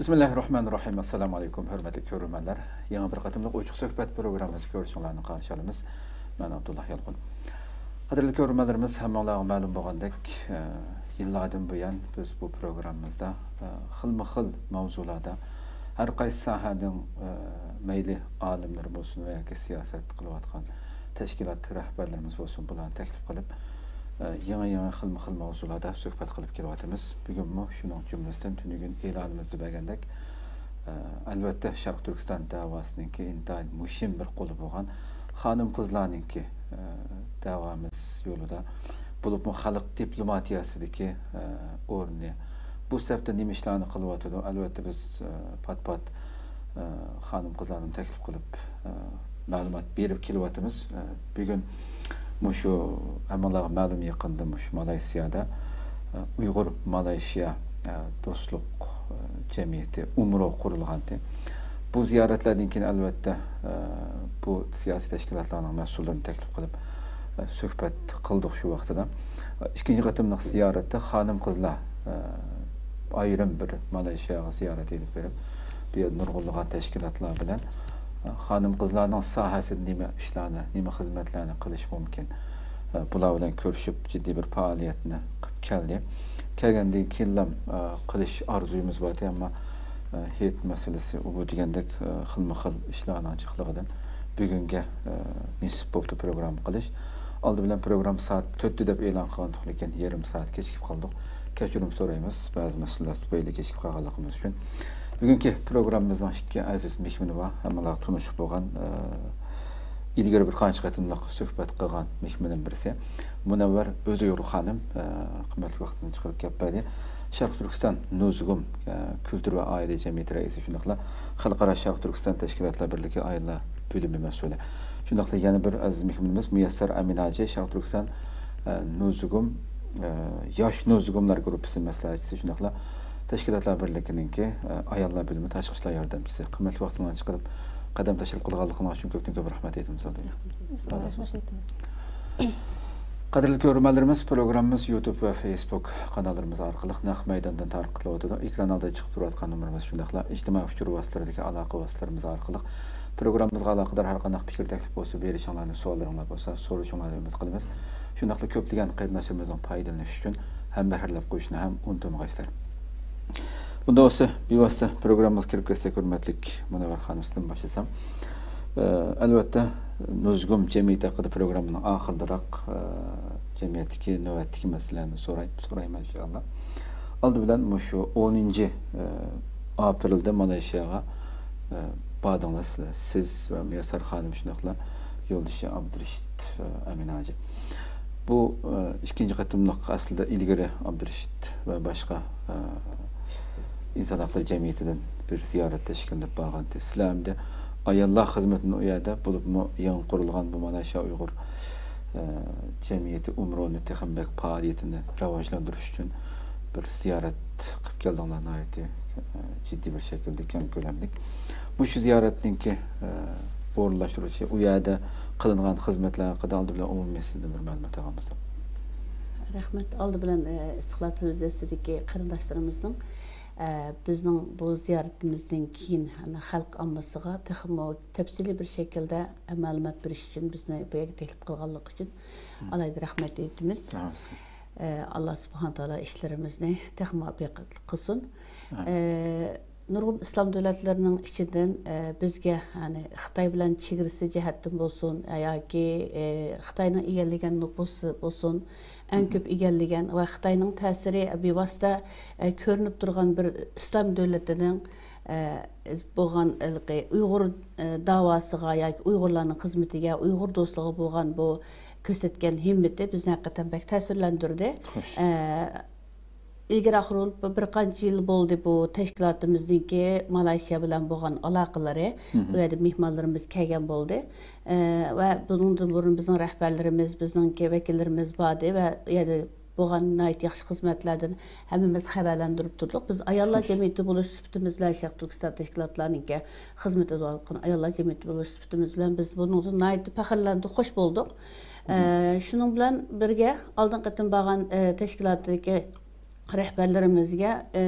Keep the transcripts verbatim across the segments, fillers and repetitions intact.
بىسمىللاھىررەھمانىررەھىم. ئەسسالامۇ ئەلەيكۇم، ھۆرمەتلىك كۆرۈرمەنلەر. يېڭى بىر قېتىملىق ئوچۇق سۆھبەت پروگراممىمىزدا كۆرۈشۈڭلارنى قارشى ئالىمىز. مەن ئابدۇللا يالقۇن. قەدىرلىك كۆرۈرمەنلىرىمىز، ھەممىڭلارغا مەلۇم بولغاندەك، ئە، يىللاردىن بۇيان بىز بۇ پروگراممىمىزدا، ئە، خىلمۇ خىل ماۋزۇلاردا ھەر قايسى ساھەنىڭ، ئە، مەيلى ئالىملىرى بولسۇن ۋە ياكى سىياسەت قىلىۋاتقان تەشكىلات رەھبەرلىرىمىز بولسۇن، بۇلارنى تەكلىپ قىلىپ، ئە، يېڭى، يېڭى خىلمۇ خىل ماۋزۇلاردا سۆھبەت قىلىپ كېلىۋاتىمىز. بۈگۈنمۇ شۇنىڭ جۈملىسىدىن تۈنۈگۈن ئېلانىمىزدا بەرگەندەك، ئە، ئەلۋەتتە، شەرقىي تۈركىستان دەۋاسىنىڭكى ئىنتايىن مۇھىم بىر قولى بولغان خانىم-قىزلارنىڭكى، ئە، دەۋامىز يولىدا، بولۇپمۇ خەلق دىپلوماتىيەسىدىكى، ئە، ئورنى، بۇ سەپتە نېمە ئىشلارنى قىلىۋاتىدۇ؟ ئەلۋەتتە، بىز، ئە، پات-پات، ئە، خانىم-قىزلارنى تەكلىپ قىلىپ، ئە، مەلۇمات بېرىپ كېلىۋاتىمىز. ئە، بۈگۈن مۇشۇ ھەممىڭلارغا مەلۇم، يېقىندا مۇشۇ مالايسىيادا، ئە، ئۇيغۇر مالايشىيا، ئە، دوستلۇق، ئە، جەمئىيىتى، ئۇمرو قۇرۇلغانىدى. بۇ زىيارەتلەردىن كېيىن، ئەلۋەتتە، ئە، بۇ سىياسىي تەشكىلاتلارنىڭ مەسئۇللىرىنى تەكلىپ قىلىپ، ئە، سۆھبەت قىلدۇق شۇ ۋاقتىدا. ئىككىنچى قېتىملىق زىيارەتتە خانىم-قىزلار، ئە، ئايرىم بىر مالايشىياغا زىيارەت ئېلىپ بېرىپ، بۇ يەردە نۇرغۇنلىغان تەشكىلاتلار بىلەن، ئە، خانىم-قىزلارنىڭ ساھەسىدە نېمە ئىشلارنى، نېمە خىزمەتلەرنى قىلىش مۇمكىن، ئە، بۇلار بىلەن كۆرۈشۈپ، جىددىي بىر پائالىيەتنى قىلىپ كەلدى. كەلگەندىن كېيىنلا، ئە، قىلىش ئارزۇيىمىز بار ئىدى، ئەمما، ئە، ھېيت مەسىلىسى، ئۇ بۇ دېگەندەك، ئە، خىلمۇ خىل ئىشلارنىڭ جىقلىقىدىن بۈگۈنگە، ئە، نېسىپ بوپتۇ پروگرامما قىلىش. ئالدى بىلەن پروگرامما سائەت تۆتتە دەپ ئېلان قىلغانتۇق، لېكىن يېرىم سائەت كېچىكىپ قالدۇق. كەچۈرۈم سورايمىز، بەزى مەسىلىلەر تۈپەيلى كېچىكىپ قالغانلىقىمىز ئۈچۈن. بۈگۈنكى پروگراممىمىزنىڭ ئىككى ئەزىز مېھمىنى بار، ھەممىڭلار تونۇشلۇق بولغان، ئە، ئىلگىرى بىر قانچە قېتىملىق سۆھبەت قىلغان مېھمىنىم بىرسى، مۇنەۋۋەر ئۆزۇيغۇر خانىم، ئە، قىممەتلىك ۋاقتىنى چىقىرىپ كەپ بەردى. شەرقىي تۈركىستان نۇزۇگۇم، ئە، كۈلتۈر ۋە ئائىلە جەمئىيىتى رەئىسى، شۇنداقلا خەلقئارا شەرقىي تۈركىستان تەشكىلاتلار بىرلىكى ئاياللار بۆلۈمى مەسئۇلى. شۇنداقلا يەنە بىر ئەزىز مېھمىنىمىز مۇيەسسەر ئەمىن ھاجى، شەرقىي تۈركىستان، ئە، نۇزۇگۇم، ئە، ياش نۇزۇگۇملار گۇرۇپپىسى مەسلىھەتچىسى، شۇنداقلا تەشكىلاتلار بىرلىكىنىڭكى، ئە، ئاياللار بۆلۈمى تاشقى ئىشلار ياردەمچىسى. قىممەتلىك ۋاقتىڭلارنى چىقىرىپ، قەدەم تەشرىپ قىلغانلىقىڭلار ئۈچۈن كۆپتىن كۆپ رەھمەت ئېيتىمىز. رەھمەت ئېيتىمىز. قەدىرلىك كۆرۈرمەنلىرىمىز، پروگراممىمىز يۇتۇب ۋە فېيسبۇك قاناللىرىمىز ئارقىلىق نەق مەيداندىن تارقىتىلىۋاتىدۇ. ئېكران ئالدىدا چىقىپ تۇرۇۋاتقان نومۇرىمىز، شۇنداقلا ئىجتىمائىي ئۇچۇر ۋاسىتىلىرىدىكى ئالاقە ۋاسىتىلىرىمىز ئارقىلىق پروگراممىمىزغا ئالاقىدار ھەر قانداق پىكىر، تەكلىپ بولسا بېرىشىڭلارنى، سوئاللىرىڭلار بولسا سورىشىڭلارنى ئۈمىد قىلىمىز. شۇنداقلا كۆپلىگەن قېرىنداشلىرىمىزنىڭ پايدىلىنىشى ئۈچۈن ھەمبەھىرلەپ قويۇشنى ھەم ئۇنتۇمىغايسىلەر. بۇنداق بولسا، بىۋاسىتە پروگراممىمىزغا كىرىپ كەتسەك، ھۆرمەتلىك مۇنەۋۋەر خانىم، سىزدىن باشلىسام. ئە، ئەلۋەتتە، نۇزۇگۇم جەمئىيىتى ھەققىدە پروگراممىنىڭ ئاخىرىدىراق، ئە، جەمئىيەتتىكى نۆۋەتتىكى مەسىلىلەرنى سوراي-، سورايمەن، ئىنشائاللا. ئالدى بىلەن مۇشۇ ئونىنچى، ئە، ئاپرېلدا مالايشىياغا، ئە، باردىڭلار سىلەر. سىز ۋە مۇيەسسەر خانىم، شۇنداقلا يولدىشى ئابدۇرېشىت، ئە، ئەمىن ھاجى. بۇ، ئە، ئىككىنچى قېتىملىق، ئەسلىدە ئىلگىرى ئابدۇرېشىت ۋە باشقا، ئە، ئىنسان ھەقلىرى جەمئىيىتىدىن بىر زىيارەت تەشكىللىنىپ بارغانىدى. سىلەر ئەمدى ئاياللار خىزمىتىنى ئۇ يەردە، بولۇپمۇ يېڭى قۇرۇلغان بۇ مالايشىيا ئۇيغۇر، ئە، جەمئىيىتى ئۇمرونى تېخىمۇ بەك پائالىيىتىنى راۋاجلاندۇرۇش ئۈچۈن بىر زىيارەت قىلىپ كەلدىڭلار، ناھايىتى، ئە، جىددىي بىر شەكىلدە، كەڭ كۆلەملىك. مۇشۇ زىيارەتنىڭكى، ئە، ئورۇنلاشتۇرۇلۇشى، ئۇ يەردە قىلىنغان خىزمەتلەر ھەققىدە ئالدى بىلەن ئومۇمىي سىزدىن بىر مەلۇمات ئالغان بولسام. رەھمەت. ئالدى بىلەن، ئە، ئىستىقلال تېلېۋىزىيەسىدىكى قېرىنداشلىرىمىزنىڭ، ئە، بىزنىڭ بۇ زىيارىتىمىزدىن كېيىن، يەنى خەلق ئاممىسىغا تېخىمۇ تەپسىلىي بىر شەكىلدە مەلۇمات بېرىش ئۈچۈن بىزنى بۇ يەرگە تەكلىپ قىلغانلىقى ئۈچۈن ئالاھىدە رەھمەت ئېيتىمىز. ئە، ئاللا سۇبھانە تائالا ئىشلىرىمىزنى تېخىمۇ مۇۋەپپەقىيەتلىك قىلسۇن. ئامىن. ئە، نۇرغۇن ئىسلام دۆلەتلىرىنىڭ ئىچىدىن، ئە، بىزگە، يەنى خىتاي بىلەن چېگرىسى جەھەتتىن بولسۇن، ياكى، ئە، خىتاينىڭ ئىگىلىگەن نوپۇسى بولسۇن، ئەڭ كۆپ ئىگىلىگەن ۋە خىتاينىڭ تەسىرى بىۋاسىتە، ئە، كۆرۈنۈپ تۇرغان بىر ئىسلام دۆلىتىنىڭ، ئە، بولغان ھېلىقى ئۇيغۇر، ئە، داۋاسىغا ياكى ئۇيغۇرلارنىڭ خىزمىتىگە، ئۇيغۇر دوستلۇقىغا بولغان بۇ كۆرسەتكەن ھىممىتى بىزنى ھەقىقەتەن بەك تەسىرلەندۈردى. خوش. ئە، ئىلگىرى ئاخىر بولۇپ بىر قانچە يىل بولدى بۇ تەشكىلاتىمىزنىڭكى مالايشىيا بىلەن بولغان ئالاقىلىرى. ئۇ يەردە مېھمانلىرىمىز كەلگەن بولدى. ئە، ۋە بۇنىڭدىن بۇرۇن بىزنىڭ رەھبەرلىرىمىز، بىزنىڭكى ۋەكىللىرىمىز باردى ۋە ئۇ يەردە بولغان ناھايىتى ياخشى خىزمەتلەردىن ھەممىمىز خەۋەرلەندۈرۈپ تۇردۇق. بىز ئاياللار جەمئىيىتى بولۇش سۈپىتىمىز بىلەن، شەرقىي تۈركىستان تەشكىلاتلارنىڭكى خىزمىتىدە بولغان ئاياللار جەمئىيىتى بولۇش سۈپىتىمىز بىلەن بىز بۇنىڭدىن ناھايىتى پەخىرلەندۇق، خوش بولدۇق. ئە، شۇنىڭ بىلەن بىرگە، ئالدىنقى قېتىم بارغان، ئە، تەشكىلاتىدىكى رەھبەرلىرىمىزگە، ئى،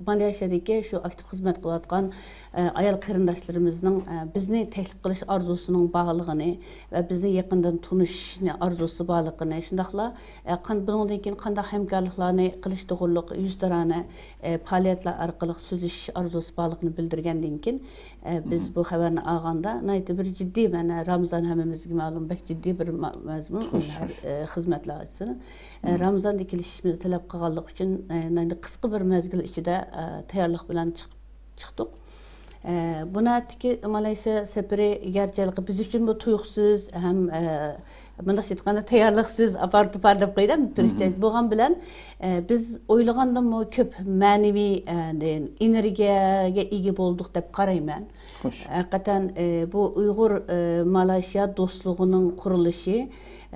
مالايشىيادىكى شۇ ئاكتىپ خىزمەت قىلىۋاتقان، ئى، ئايال قېرىنداشلىرىمىزنىڭ، ئى، بىزنى تەكلىپ قىلىش ئارزۇسىنىڭ بارلىقىنى ۋە بىزنى يېقىندىن تونۇشۇشنى ئارزۇسى بارلىقىنى، شۇنداقلا، ئى، قان-، بۇنىڭدىن كېيىن قانداق ھەمكارلىقلارنى قىلىش توغرۇلۇق يۈزتۇرانە، ئى، پائالىيەتلەر ئارقىلىق سۆزلىشىش ئارزۇسى بارلىقىنى بىلدۈرگەندىن كېيىن، ئى، بىز بۇ خەۋەرنى ئالغاندا ناھايىتى بىر جىددىي، مانا رامىزان ھەممىمىزگە مەلۇم، بەك جىددىي بىر ما-، مەزمۇن، ھەر، ئى، خىزمەتلەر ئاچىسىدىن. ئى، رامىزاندا كېلىشىشىمىزنى تەلەپ قىلغانلىقى ئۈچۈن، ئى، ناھايىتى قىسقا بىر مەزگىل ئىچىدە، ئى، تەييارلىق بىلەن چىقىپ، چىقتۇق. ئى، بۇ نۆۋەتتىكى مالايشىيا سەپىرى گەرچە ھېلىقى بىز ئۈچۈن بۇ تۇيۇقسىز ھەم، ئى، مۇنداقچە ئېيتقاندا تەييارلىقسىز ئاپار توپار دەپ قويدۇم تۈركچە. بولغان بىلەن، ئى، بىز ئويلىغاندىنمۇ كۆپ مەنىۋى، ئى، ئېنېرگىيەگە ئىگە بولدۇق دەپ قارايمەن. خوش. ھەقىقەتەن، ئى، بۇ ئۇيغۇر، ئى، مالايشىيا دوستلۇقىنىڭ قۇرۇلۇشى،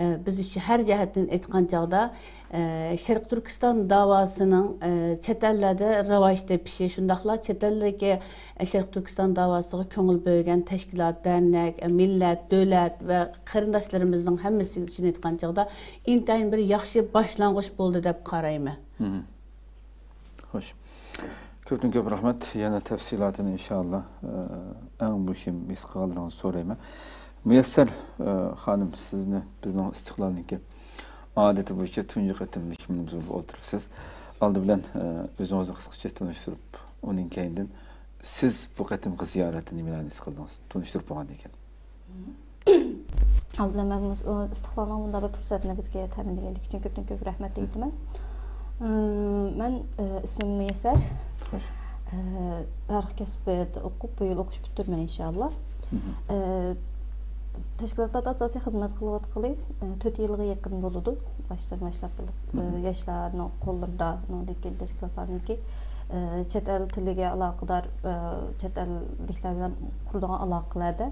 ئى، بىز ئۈچۈن ھەر جەھەتتىن ئېيتقان چاغدا، ئى، شەرقىي تۈركىستان داۋاسىنىڭ، ئى، چەت ئەللەردە راۋاج تېپىشى، شۇنداقلا چەت ئەلدىكى، ئى، شەرقىي تۈركىستان داۋاسىغا كۆڭۈل بۆلگەن تەشكىلات، دەرنەك، مىللەت، دۆلەت ۋە قېرىنداشلىرىمىزنىڭ ھەممىسى ئۈچۈن ئېيتقان چاغدا ئىنتايىن بىر ياخشى باشلانغۇچ بولدى دەپ قارايمەن. خوش. كۆپتىن كۆپ رەھمەت. يەنە تەپسىلاتىنى ئىنشاللا، ئە، ئەڭ مۇھىم ھېس قىلغانلىرىڭىزنى سورايمەن. مۇيەسسەر، ئە، خانىم، سىزنى بىزنىڭ ئىستىقلالنىڭكى ئادىتى بويىچە تۇنجى قېتىم مېھمىنىمىز بولۇپ ئولتۇرۇپسىز. ئالدى بىلەن، ئە، ئۆزىڭىزنى قىسقىچە تونۇشتۇرۇپ، ئۇنىڭ كەينىدىن سىز بۇ قېتىمقى زىيارەتتە نېمىلەرنى ھېس قىلدىڭىز؟ تونۇشتۇرۇپ بولغاندىن كېيىن. ئالدى بىلەن مەن مۇس-، ئۇ ئىستىقلالنىڭ مۇنداق بىر پۇرسەتنى بىزگە تەمىنلىگەنلىكى ئۈچۈن كۆپتىن كۆپ رەھمەت ئېيتىمەن. ئىم، مەن، ئى، ئىسمىم مۇيەسسەر. خوش. ئى، تارىخ كەسپىدە ئوقۇپ، بۇ يىل ئوقۇش پۈتتۈرىمەن ئىنشاللا. ئى، تەشكىلاتلاردا ئاساسىي خىزمەت قىلىۋاتقىلى، ئى، تۆت يىلغا يېقىن بولىدۇ. باشتىن باشلاپ، ئى، ياشلارنىڭ قوللىرىدا، ئۇنىڭدىن كېيىن تەشكىلاتلارنىڭكى، ئى، چەت ئەل تىلىگە ئالاقىدار، ئى، چەت ئەللىكلەر بىلەن قۇرىدىغان ئالاقىلەردە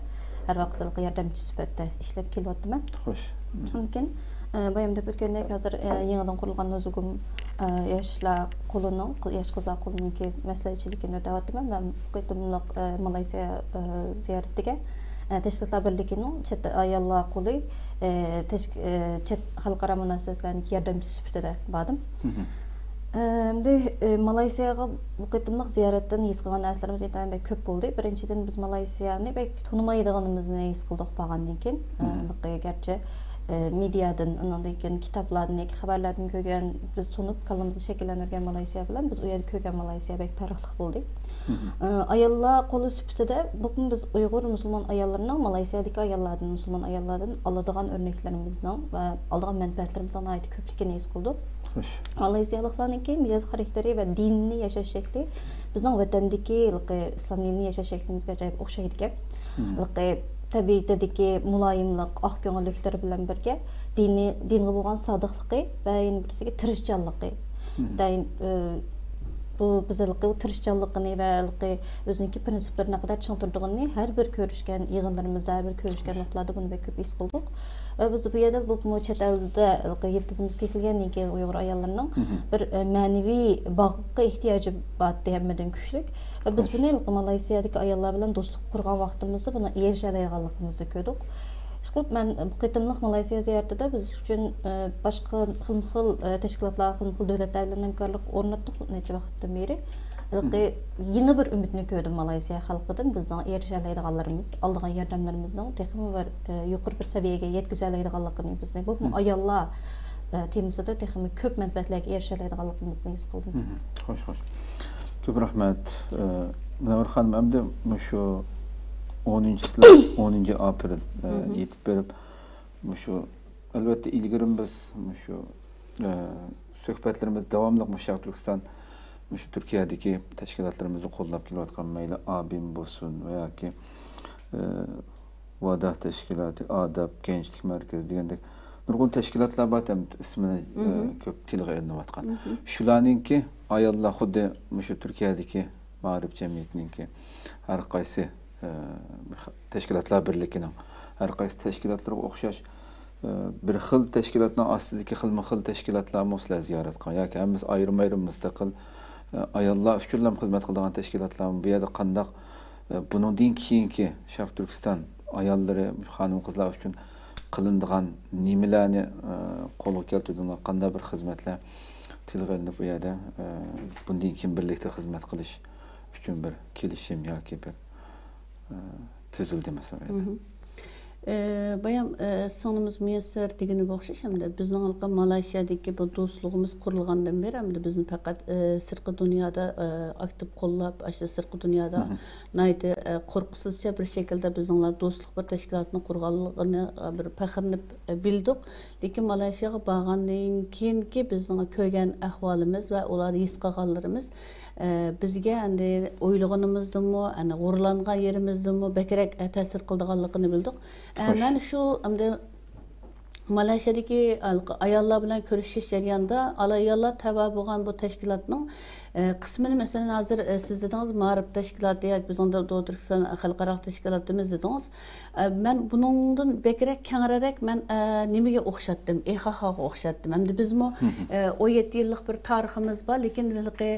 ھەر ۋاقىت ھېلىقى ياردەمچى سۈپەتتە ئىشلەپ كېلىۋاتىمەن. خوش. لېكىن، ئە، بايام دەپ ئۆتكەندەك، ھازىر، ئە، يېڭىدىن قۇرۇلغان نۇزۇگۇم، ئە، ياشلار قولىنىڭ، ياش قىزلار قولىنىڭكى مەسلىھەتچىلىكىنى ئۆتەۋاتىمەن. مەن بۇ قېتىملىق، ئە، مالايسىيا، ئە، زىيارىتىگە، ئە، تەشكىلاتلار بىرلىكىنىڭ چەت ئاياللار قولى، ئە، تەشك-، ئە، چەت خەلقئارا مۇناسىۋەتلەرنىڭكى ياردەمچىسى سۈپىتىدە باردىم. ئەمدى، ئى، مالايسىياغا بۇ قېتىملىق زىيارەتتىن ھېس قىلغان نەرسىلىرىمىز ئىنتايىن بەك كۆپ بولدى. بىرىنچىدىن، بىز مالايسىيانى بەك تونۇمايدىغىنىمىزنى ھېس قىلدۇق بارغاندىن كېيىن. ئى، ھېلىقى گەرچە، ئى، مېدىيادىن، ئۇنىڭدىن كېيىن كىتابلاردىن ياكى خەۋەرلەردىن كۆرگەن، بىز تونۇپ، كاللىمىزدا شەكىللەندۈرگەن مالايسىيا بىلەن بىز ئۇ يەردە كۆرگەن مالايسىيا بەك پەرقلىق بولدى. ئى، ئاياللار قولى سۈپىتىدە، بۇ بىز ئۇيغۇر مۇسۇلمان ئاياللىرىنىڭ مالايسىيادىكى ئاياللاردىن، مۇسۇلمان ئاياللاردىن ئالىدىغان ئۆرنەكلىرىمىزنىڭ ۋە ئالىدىغان مەنپەئەتلىرىمىزنىڭ ناھايىتى كۆپلۈكىنى ھېس قىلدۇق. خوش. مالايسىيالىقلارنىڭكى مىجەز خاراكتېرى ۋە دىنىي ياشاش شەكلى بىزنىڭ ۋەتەندىكى ھېلىقى ئىسلام دىنىي ياشاش شەكلىمىزگە ئاجايىپ ئوخشايدىكەن. ھېلىقى تەبىئىتىدىكى مۇلايىملىق، ئاق كۆڭۈللۈكلىرى بىلەن بىرگە دىنىي، دىنغا بولغان سادىقلىقى ۋە يەنە بىرسىگە تىرىشچانلىقى. ئىنتايىن، ئى، بۇ بىز ھېلىقى ئۇ تىرىشچانلىقىنى ۋە ھېلىقى ئۆزىنىڭكى پىرىنسىپلىرىنى نەقەدەر چىڭ تۇرىدىغىنىنى ھەر بىر كۆرۈشكەن يىغىنلىرىمىزدا، ھەر بىر كۆرۈشكەن نۇقتىلاردا بۇنى بەك كۆپ ھېس قىلدۇق. ۋە بىز بۇ يەردە بولۇپمۇ چەت ئەلدە ھېلىقى يىلتىزىمىز كېسىلگەندىن كېيىن ئۇيغۇر ئاياللىرىنىڭ بىر، ئى، مەنىۋى باغقا ئېھتىياجى بارتى ھەممىدىن كۈچلۈك. ۋە بىز بۇنى ھېلىقى مالايسىيادىكى ئاياللار بىلەن دوستلۇق قۇرغان ۋاقتىمىزدا بۇنىڭ ئېرىشەلەيدىغانلىقىمىزنى كۆردۇق. ئىشقىلىپ، مەن بۇ قېتىملىق مالايسىيا زىيارىتىدە بىز ئۈچۈن، ئى، باشقا خىلمۇ خىل، ئى، تەشكىلاتلار، خىلمۇ خىل دۆلەتلەر بىلەن ھەمكارلىق ئورناتتۇق نەچچە ۋاقىتتىن بېرى. ھېلىقى يېڭى بىر ئۈمىدنى كۆردۈم مالايسىيا خەلقىدىن. بىزنىڭ ئېرىشەلەيدىغانلىرىمىز، ئالىدىغان ياردەملىرىمىزنىڭ تېخىمۇ بىر، ئى، يۇقىرى بىر سەۋىيەگە يەتكۈزەلەيدىغانلىقىنى، بىزنى بۇ ئاياللار، ئى، تېمىسىدا تېخىمۇ كۆپ مەنپەئەتلەرگە ئېرىشەلەيدىغانلىقىمىزنى ھېس قىلدىم. خوش، خوش. كۆپ رەھمەت. ئى، مۇنەۋۋەر خانىم، ئەمدى مۇشۇ ئونىنچى، ئونىنچى ئاپرېل، ئى، يېتىپ بېرىپ، مۇشۇ، ئەلۋەتتە، ئىلگىرىمۇ بىز مۇشۇ، ئە، سۆھبەتلىرىمىز داۋاملىق مۇشۇ شەرقىي تۈركىستان، مۇشۇ تۈركىيەدىكى تەشكىلاتلىرىمىزنى قوللاپ كېلىۋاتقان، مەيلى ئابىم بولسۇن ۋە ياكى، ئە، ۋادا تەشكىلاتى، ئاداپ، گەنجلىك مەركىزى دېگەندەك نۇرغۇن تەشكىلاتلار بار، ئەمدى ئىسمىنى، ئە، كۆپ تىلغا ئېلىنىۋاتقان. شۇلارنىڭكى ئاياللار خۇددى مۇشۇ تۈركىيەدىكى مائارىپ جەمئىيىتىنىڭكى ھەر قايسى، ئە، تەشكىلاتلار بىرلىكىنىڭ ھەر قايسى تەشكىلاتلىرىغا ئوخشاش، ئە، بىر خىل تەشكىلاتنىڭ ئاستىدىكى خىلمۇ خىل تەشكىلاتلارمۇ سىلەر زىيارەت قىلغان ياكى ھەممىسى ئايرىم-ئايرىم مۇستەقىل، ئە، ئاياللار ئۈچۈنلا خىزمەت قىلىدىغان تەشكىلاتلارمۇ بۇ يەردە قانداق، ئە، بۇنىڭدىن كېيىنكى شەرقىي تۈركىستان ئاياللىرى، خانىم-قىزلار ئۈچۈن قىلىنىدىغان نېمىلەرنى، ئە، قولغا كەلتۈردۈڭلار، قانداق بىر خىزمەتلەر تىلغا ئېلىنىپ، ئۇ يەردە، ئە، بۇندىن كېيىن بىرلىكتە خىزمەت قىلىش ئۈچۈن بىر كېلىشىم ياكى بىر، ئە، تۈزۈلدى، مەسىلەن، ئۇ يەردە. مھم. ئە، بايام، ئە، سىڭلىمىز مۇيەسسەر دېگىنىگە ئوخشاش، ئەمدى بىزنىڭ ھېلىقى مالايشىيادىكى بۇ دوستلۇقىمىز قۇرۇلغاندىن بېرى، ئەمدى بىزنى پەقەت، ئە، سىرتقى دۇنيادا، ئە، ئاكتىپ قوللاپ، ئاشۇ سىرتقى دۇنيادا مھم. ناھايىتى، ئە، قورقۇسىزچە بىر شەكىلدە بىزنىڭلار دوستلۇق بىر تەشكىلاتنى قۇرغانلىقىنى، ئە، بىر پەخىرلىنىپ، ئە، بىلدۇق. لېكىن مالايشىياغا بارغاندىن كېيىنكى بىزنىڭ كۆرگەن ئەھۋالىمىز ۋە ئۇلار ھېس قىلغانلىرىمىز، ئە، بىزگە ئەمدى ئويلىغىنىمىزدىنمۇ، ئەنە غۇرۇرلانغان يېرىمىزدىنمۇ بەكرەك، ئە، تەسىر قىلىدىغانلىقىنى بىلدۇق. ئە، خوش. مەن شۇ ئەمدى مالايشىيادىكى ئاياللار بىلەن كۆرۈشۈش جەريانىدا ئاياللار تەۋە بولغان بۇ تەشكىلاتنىڭ، ئە، قىسمىنى، مەسىلەن، ھازىر، ئە، سىز دېدىڭىز، مائارىپ تەشكىلاتى ياكى بىزنىڭ دو-، دو تۈركىستان خەلقئارا تەشكىلاتىمىز دېدىڭىز. ئە، مەن بۇنىڭدىن بەكرەك كەڭرەك مەن، ئە، نېمىگە ئوخشاتتىم؟ ئېخاخاغا ئوخشاتتىم. ئەمدى بىزمۇ، مھم. ئە، ئون يەتتە يىللىق بىر تارىخىمىز بار، لېكىن ھېلىقى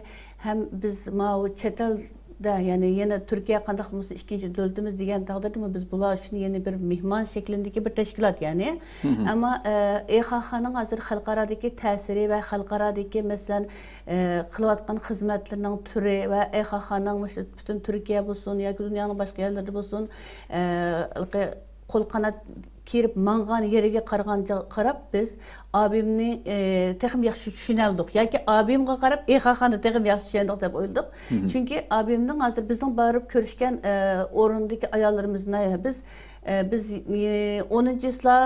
ھەم بىز ماۋۇ چەت ئەلدە، يەنى يەنە تۈركىيە قانداق بولسا ئىككىنچى دۆلىتىمىز دېگەن تەقدىردىمۇ بىز بۇلار ئۈچۈن يەنە بىر مېھمان شەكلىندىكى بىر تەشكىلات، يەنى. مھم. ئەمما، ئە، ئېخاخانىڭ ھازىر خەلقئارادىكى تەسىرى ۋە خەلقئارادىكى، مەسىلەن، ئە، قىلىۋاتقان خىزمەتلىرىنىڭ تۈرى ۋە ئېخاخانىڭ مۇشۇ پۈتۈن تۈركىيە بولسۇن ياكى دۇنيانىڭ باشقا يەرلىرىدە بولسۇن، ئە، ھېلىقى قول قانات كېرىپ ماڭغان يېرىگە قارىغانچە قاراپ، بىز ئابىمنى، ئە، تېخىمۇ ياخشى چۈشىنەلدۇق ياكى ئابىمغا قاراپ ئېخاخاننى تېخىمۇ ياخشى چۈشەندۇق دەپ ئويلىدۇق. مھم. چۈنكى ئابىمنىڭ ھازىر بىزنىڭ بارىپ كۆرۈشكەن، ئە، ئورنىدىكى ئاياللىرىمىزنى بىز، ئە، بىز، ئە، ئونىنچى چىسلا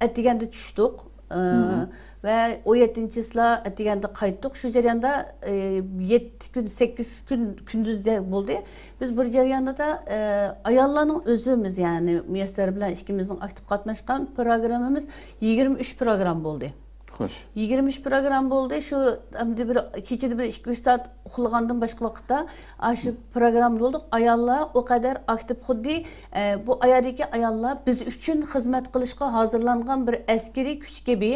ئەتىگەندە چۈشتۇق. ئە، مھم. ۋە ئون يەتتىنچى چىسلا ئەتىگەندە قايتتۇق. شۇ جەرياندا، ئە، يەتتە كۈن، سەككىز كۈن كۈندۈزدە بولدى. بىز بۇ جەرياندا، ئە، ئاياللارنىڭ ئۆزىمىز، يەنى مۇيەسسەر بىلەن ئىككىمىزنىڭ ئاكتىپ قاتناشقان پروگراممىمىز يىگىرمە ئۈچ پروگرام بولدى. خوش. يىگىرمە ئۈچ پروگرام بولدى. شۇ ئەمدى بىر كېچىدە بىر ئىككى ئۈچ سائەت ئۇخلىغاندىن باشقا ۋاقىتتا، ئاشۇ پروگرامما بولدۇق. ئاياللار ئۇ قەدەر ئاكتىپ، خۇددى، ئە، بۇ ئايالدىكى ئاياللار بىز ئۈچۈن خىزمەت قىلىشقا ھازىرلانغان بىر ئەسكىرىي كۈچ كەبى،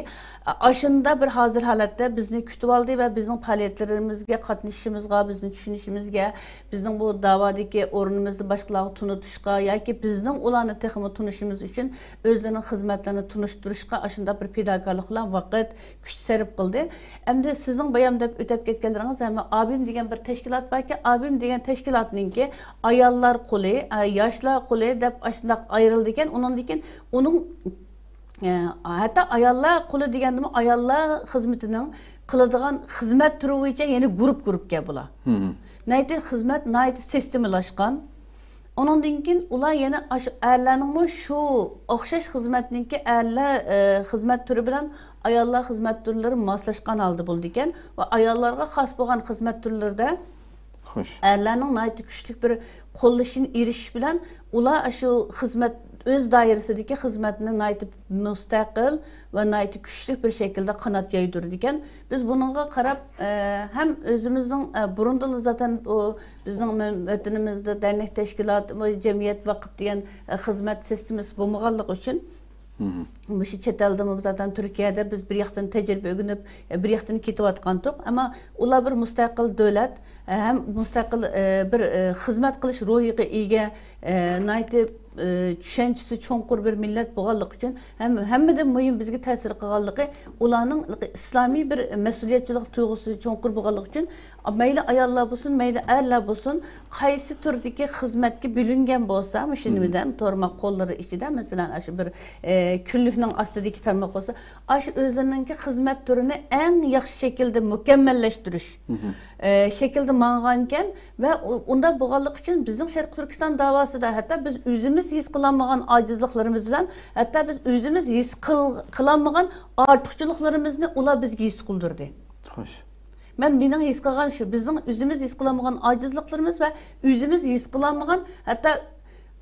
ئاشۇنداق بىر ھازىر ھالەتتە بىزنى كۈتۈۋالدى ۋە بىزنىڭ پائالىيەتلىرىمىزگە قاتنىشىشىمىزغا، بىزنى چۈشىنىشىمىزگە، بىزنىڭ بۇ داۋادىكى ئورنىمىزنى باشقىلارغا تونۇتۇشقا ياكى بىزنىڭ ئۇلارنى تېخىمۇ تونۇشىمىز ئۈچۈن ئۆزلىرىنىڭ خىزمەتلىرىنى تونۇشتۇرۇشقا ئاشۇنداق بىر پىداكارلىق بىلەن ۋاقىت، كۈچ سەرپ قىلدى. ئەمدى سىزنىڭ بايام دەپ ئۆتەپ كەتكەنلىرىڭىز ھەم ئابىم دېگەن بىر تەشكىلات باركەن، ئابىم دېگەن تەشكىلاتنىڭكى ئاياللار قولى، ئە، ياشلار قولى دەپ ئاشۇنداق ئايرىلىدىكەن. ئۇنىڭدىن كېيىن ئۇنىڭ، ئە، ھەتتا ئاياللار قولى دېگەندىمۇ ئاياللار خىزمىتىنىڭ قىلىدىغان خىزمەت تۈرى بويىچە يەنە گۇرۇپ گۇرۇپكەن بۇلار. مھم. ناھايىتى خىزمەت ناھايىتى سىستېمىلاشقان. ئۇنىڭدىن كېيىن ئۇلار يەنە ئاشۇ ئەرلەرنىڭمۇ شۇ ئوخشاش خىزمەتنىڭكى ئەرلەر، ئە، خىزمەت تۈرى بىلەن ئاياللار خىزمەت تۈرلىرى ماسلاشقان ھالدا بولىدىكەن ۋە ئاياللارغا خاس بولغان خىزمەت تۈرلىرىدە خوش. ئەرلەرنىڭ ناھايىتى كۈچلۈك بىر قوللىشىنى ئېرىشىش بىلەن ئۇلار شۇ خىزمەت، ئۆز دائىرىسىدىكى خىزمەتنى ناھايىتى مۇستەقىل ۋە ناھايىتى كۈچلۈك بىر شەكىلدە قانات يايدۇرىدىكەن. بىز بۇنىڭغا قاراپ، ئە، ھەم ئۆزىمىزنىڭ، ئە، بۇرۇندىنلا زاتەن بۇ بىزنىڭ مە-، ۋەتىنىمىزدە دەرنەك تەشكىلات، بۇ جەمئىيەت، ۋاقىپ دېگەن، ئە، خىزمەت سىستېمىسى بولمىغانلىقى ئۈچۈن، مھم. مۇشۇ چەت ئەلدىمۇ زاتەن تۈركىيەدە بىز بىر ياقتىن تەجرىبە ئۆگىنىپ، ئە، بىر ياقتىن كېتىۋاتقانتۇق. ئەمما ئۇلار بىر مۇستەقىل دۆلەت، ئە، ھەم مۇستەقىل، ئە، بىر، ئە، خىزمەت قىلىش روھىغا ئىگە، ئە، ناھايىتى، ئە، چۈشەنچىسى چوڭقۇر بىر مىللەت بولغانلىقى ئۈچۈن ھەم ھەممىدىن مۇھىم بىزگە تەسىر قىلغانلىقى ئۇلارنىڭ ئىسلامىي بىر مەسئۇلىيەتچىلىك تۇيغۇسى چوڭقۇر بولغانلىقى ئۈچۈن مەيلى ئاياللار بولسۇن، مەيلى ئەرلەر بولسۇن، قايسى تۈردىكى خىزمەتكە بۆلۈنگەن بولسا، مۇشۇ مم. نېمىدىن، تارماق قوللىرى ئىچىدە، مەسىلەن، ئاشۇ بىر، ئە، كۈنلۈكنىڭ ئاستىدىكى تارماق بولسا، ئاشۇ ئۆزلىرىنىڭكى خىزمەت تۈرىنى ئەڭ ياخشى شەكىلدە مۇكەممەللەشتۈرۈش، مم. ئە، شەكىلدە ماڭغانىكەن ۋە ئۇ-، ئۇنداق بولغانلىقى ئۈچۈن بىزنىڭ شەرقىي تۈركىستان داۋاسىدا ھەتتا بىز ئۆزىمىز ھېس قىلالمىغان ئاجىزلىقلىرىمىز بىلەن، ھەتتا بىز ئۆزىمىز ھېس قىل-، قىلالمىغان ئارتۇقچىلىقلىرىمىزنى ئۇلار بىزگە ھېس قىلدۇردى. خوش. مەن، مېنىڭ ھېس قىلغان شۇ، بىزنىڭ ئۆزىمىز ھېس قىلالمىغان ئاجىزلىقلىرىمىز ۋە ئۆزىمىز ھېس قىلالمىغان، ھەتتا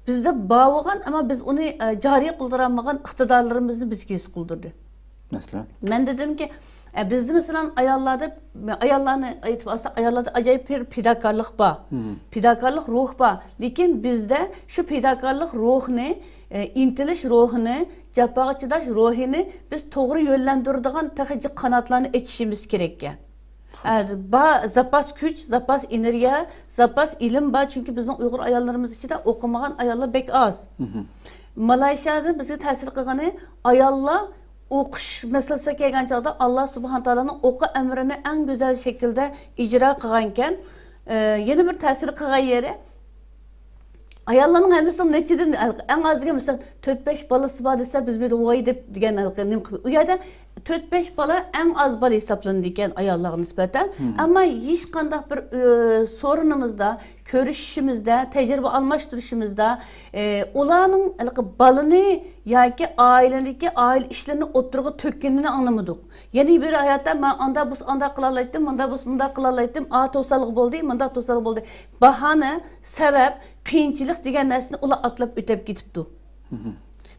بىزدە بار بولغان، ئەمما بىز ئۇنى، ئە، جارى قىلدۇرالمىغان ئىقتىدارلىرىمىزنى بىزگە ھېس قىلدۇردى. مەسىلەن؟ مەن دېدىمكى، ئە، بىزدە، مەسىلەن، ئاياللاردا، ئاياللارنى ئېيتىپ ئالساق، ئاياللاردا ئاجايىپ بىر پىداكارلىق بار. مم. پىداكارلىق روھ بار. لېكىن بىزدە شۇ پىداكارلىق روھنى، ئە، ئىنتىلىش روھىنى، جاپاغا چىداش روھىنى بىز توغرا يۆنلەندۈرىدىغان تېخى جىق قاناتلارنى ئېچىشىمىز كېرەككەن. ئە، بار زاپاس كۈچ، زاپاس ئېنېرگىيە، زاپاس ئىلىم بار، چۈنكى بىزنىڭ ئۇيغۇر ئاياللىرىمىز ئىچىدە ئوقۇمىغان ئاياللار بەك ئاز. مم. مالايشىيادىن بىزگە تەسىر قىلغىنى، ئاياللار ئوقۇش مەسىلىسىگە كەلگەن چاغدا، ئاللا سۇبھانە تائالانىڭ ئوقۇ ئەمرىنى ئەڭ گۈزەل شەكىلدە ئىجرا قىلغانىكەن. ئە، يەنە بىر تەسىر قىلغان يېرى، ئاياللارنىڭ ھەممىسىنىڭ نەچچىدىن، ئەڭ ئازىگە مىسال تۆت بەش بالىسى بار دېسە، بىز بۇ يەردە ۋاي دەپ دېگەن ھېلىقى نېمە قىلىپ، ئۇ يەردە تۆت بەش بالا ئەڭ ئاز بالا ھېسابلىنىدىكەن ئاياللارغا نىسبەتەن. ئەمما ھېچقانداق بىر، ئۆ، سورۇنىمىزدا، كۆرۈشۈشىمىزدە، تەجرىبە ئالماشتۇرۇشىمىزدا، ئە، ئۇلارنىڭ ھېلىقى بالىنى ياكى ئائىلىدىكى ئائىلە ئىشلىرىنى ئوتتۇرىغا تۆككىنىنى ئاڭلىمىدۇق. يەنە بىر ھاياتتا، مەن ئاندا بولسا ئانداق قىلالايتتىم، مۇندا بولسا مۇنداق قىلالايتتىم، ئا توسالغۇ بولدى، مۇنداق توسالغۇ بولدى. باھانە، سەۋەب، قىيىنچىلىق دېگەن نەرسىنى ئۇلار ئاتلاپ ئۆتۈپ كېتىپتۇ.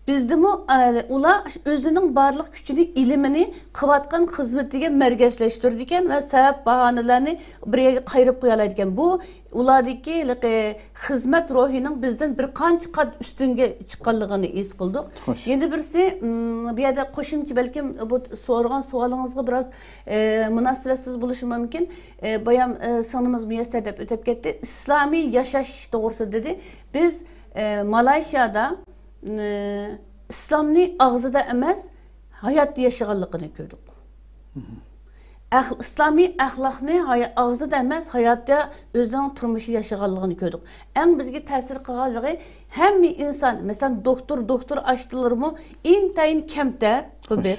بىزدىمۇ، ئە، ئۇلار ئۆزىنىڭ بارلىق كۈچىنى، ئىلمىنى قىلىۋاتقان خىزمىتىگە مەركەزلەشتۈرىدىكەن ۋە سەۋەب باھانىلەرنى بىر يەرگە قايرىپ قويالايدىكەن. بۇ ئۇلاردىكى ھېلىقى خىزمەت روھىنىڭ بىزدىن بىر قانچە قات ئۈستۈنگە چىققانلىقىنى ھېس قىلدۇق. خوش. يەنە بىرسى، م، بۇ يەردە قوشۇمچە، بەلكىم بۇ سورىغان سوئالىڭىزغا بىراز، ئە، مۇناسىۋەتسىز بولۇشى مۇمكىن. ئە، بايام، ئە، سىڭلىمىز مۇيەسسەر دەپ ئۆتۈپ كەتتى. ئىسلامىي ياشاش توغرىسىدا دېدى. بىز، ئە، مالايشىيادا، ئە، ئىسلامنى ئاغزىدا ئەمەس، ھاياتتا ياشىغانلىقىنى كۆردۇق. ئەخ-، ئىسلامىي ئەخلاقنى ھايا-، ئاغزىدا ئەمەس، ھاياتتا ئۆزىنىڭ تۇرمۇشى ياشىغانلىقىنى كۆردۇق. ئەڭ بىزگە تەسىر قىلغانلىقى، ھەممە ئىنسان، مەسىلەن، دوختۇر، دوختۇر ئاشتىلىرىمۇ ئىنتايىن كەمتەر، بۇ خوش. بىر.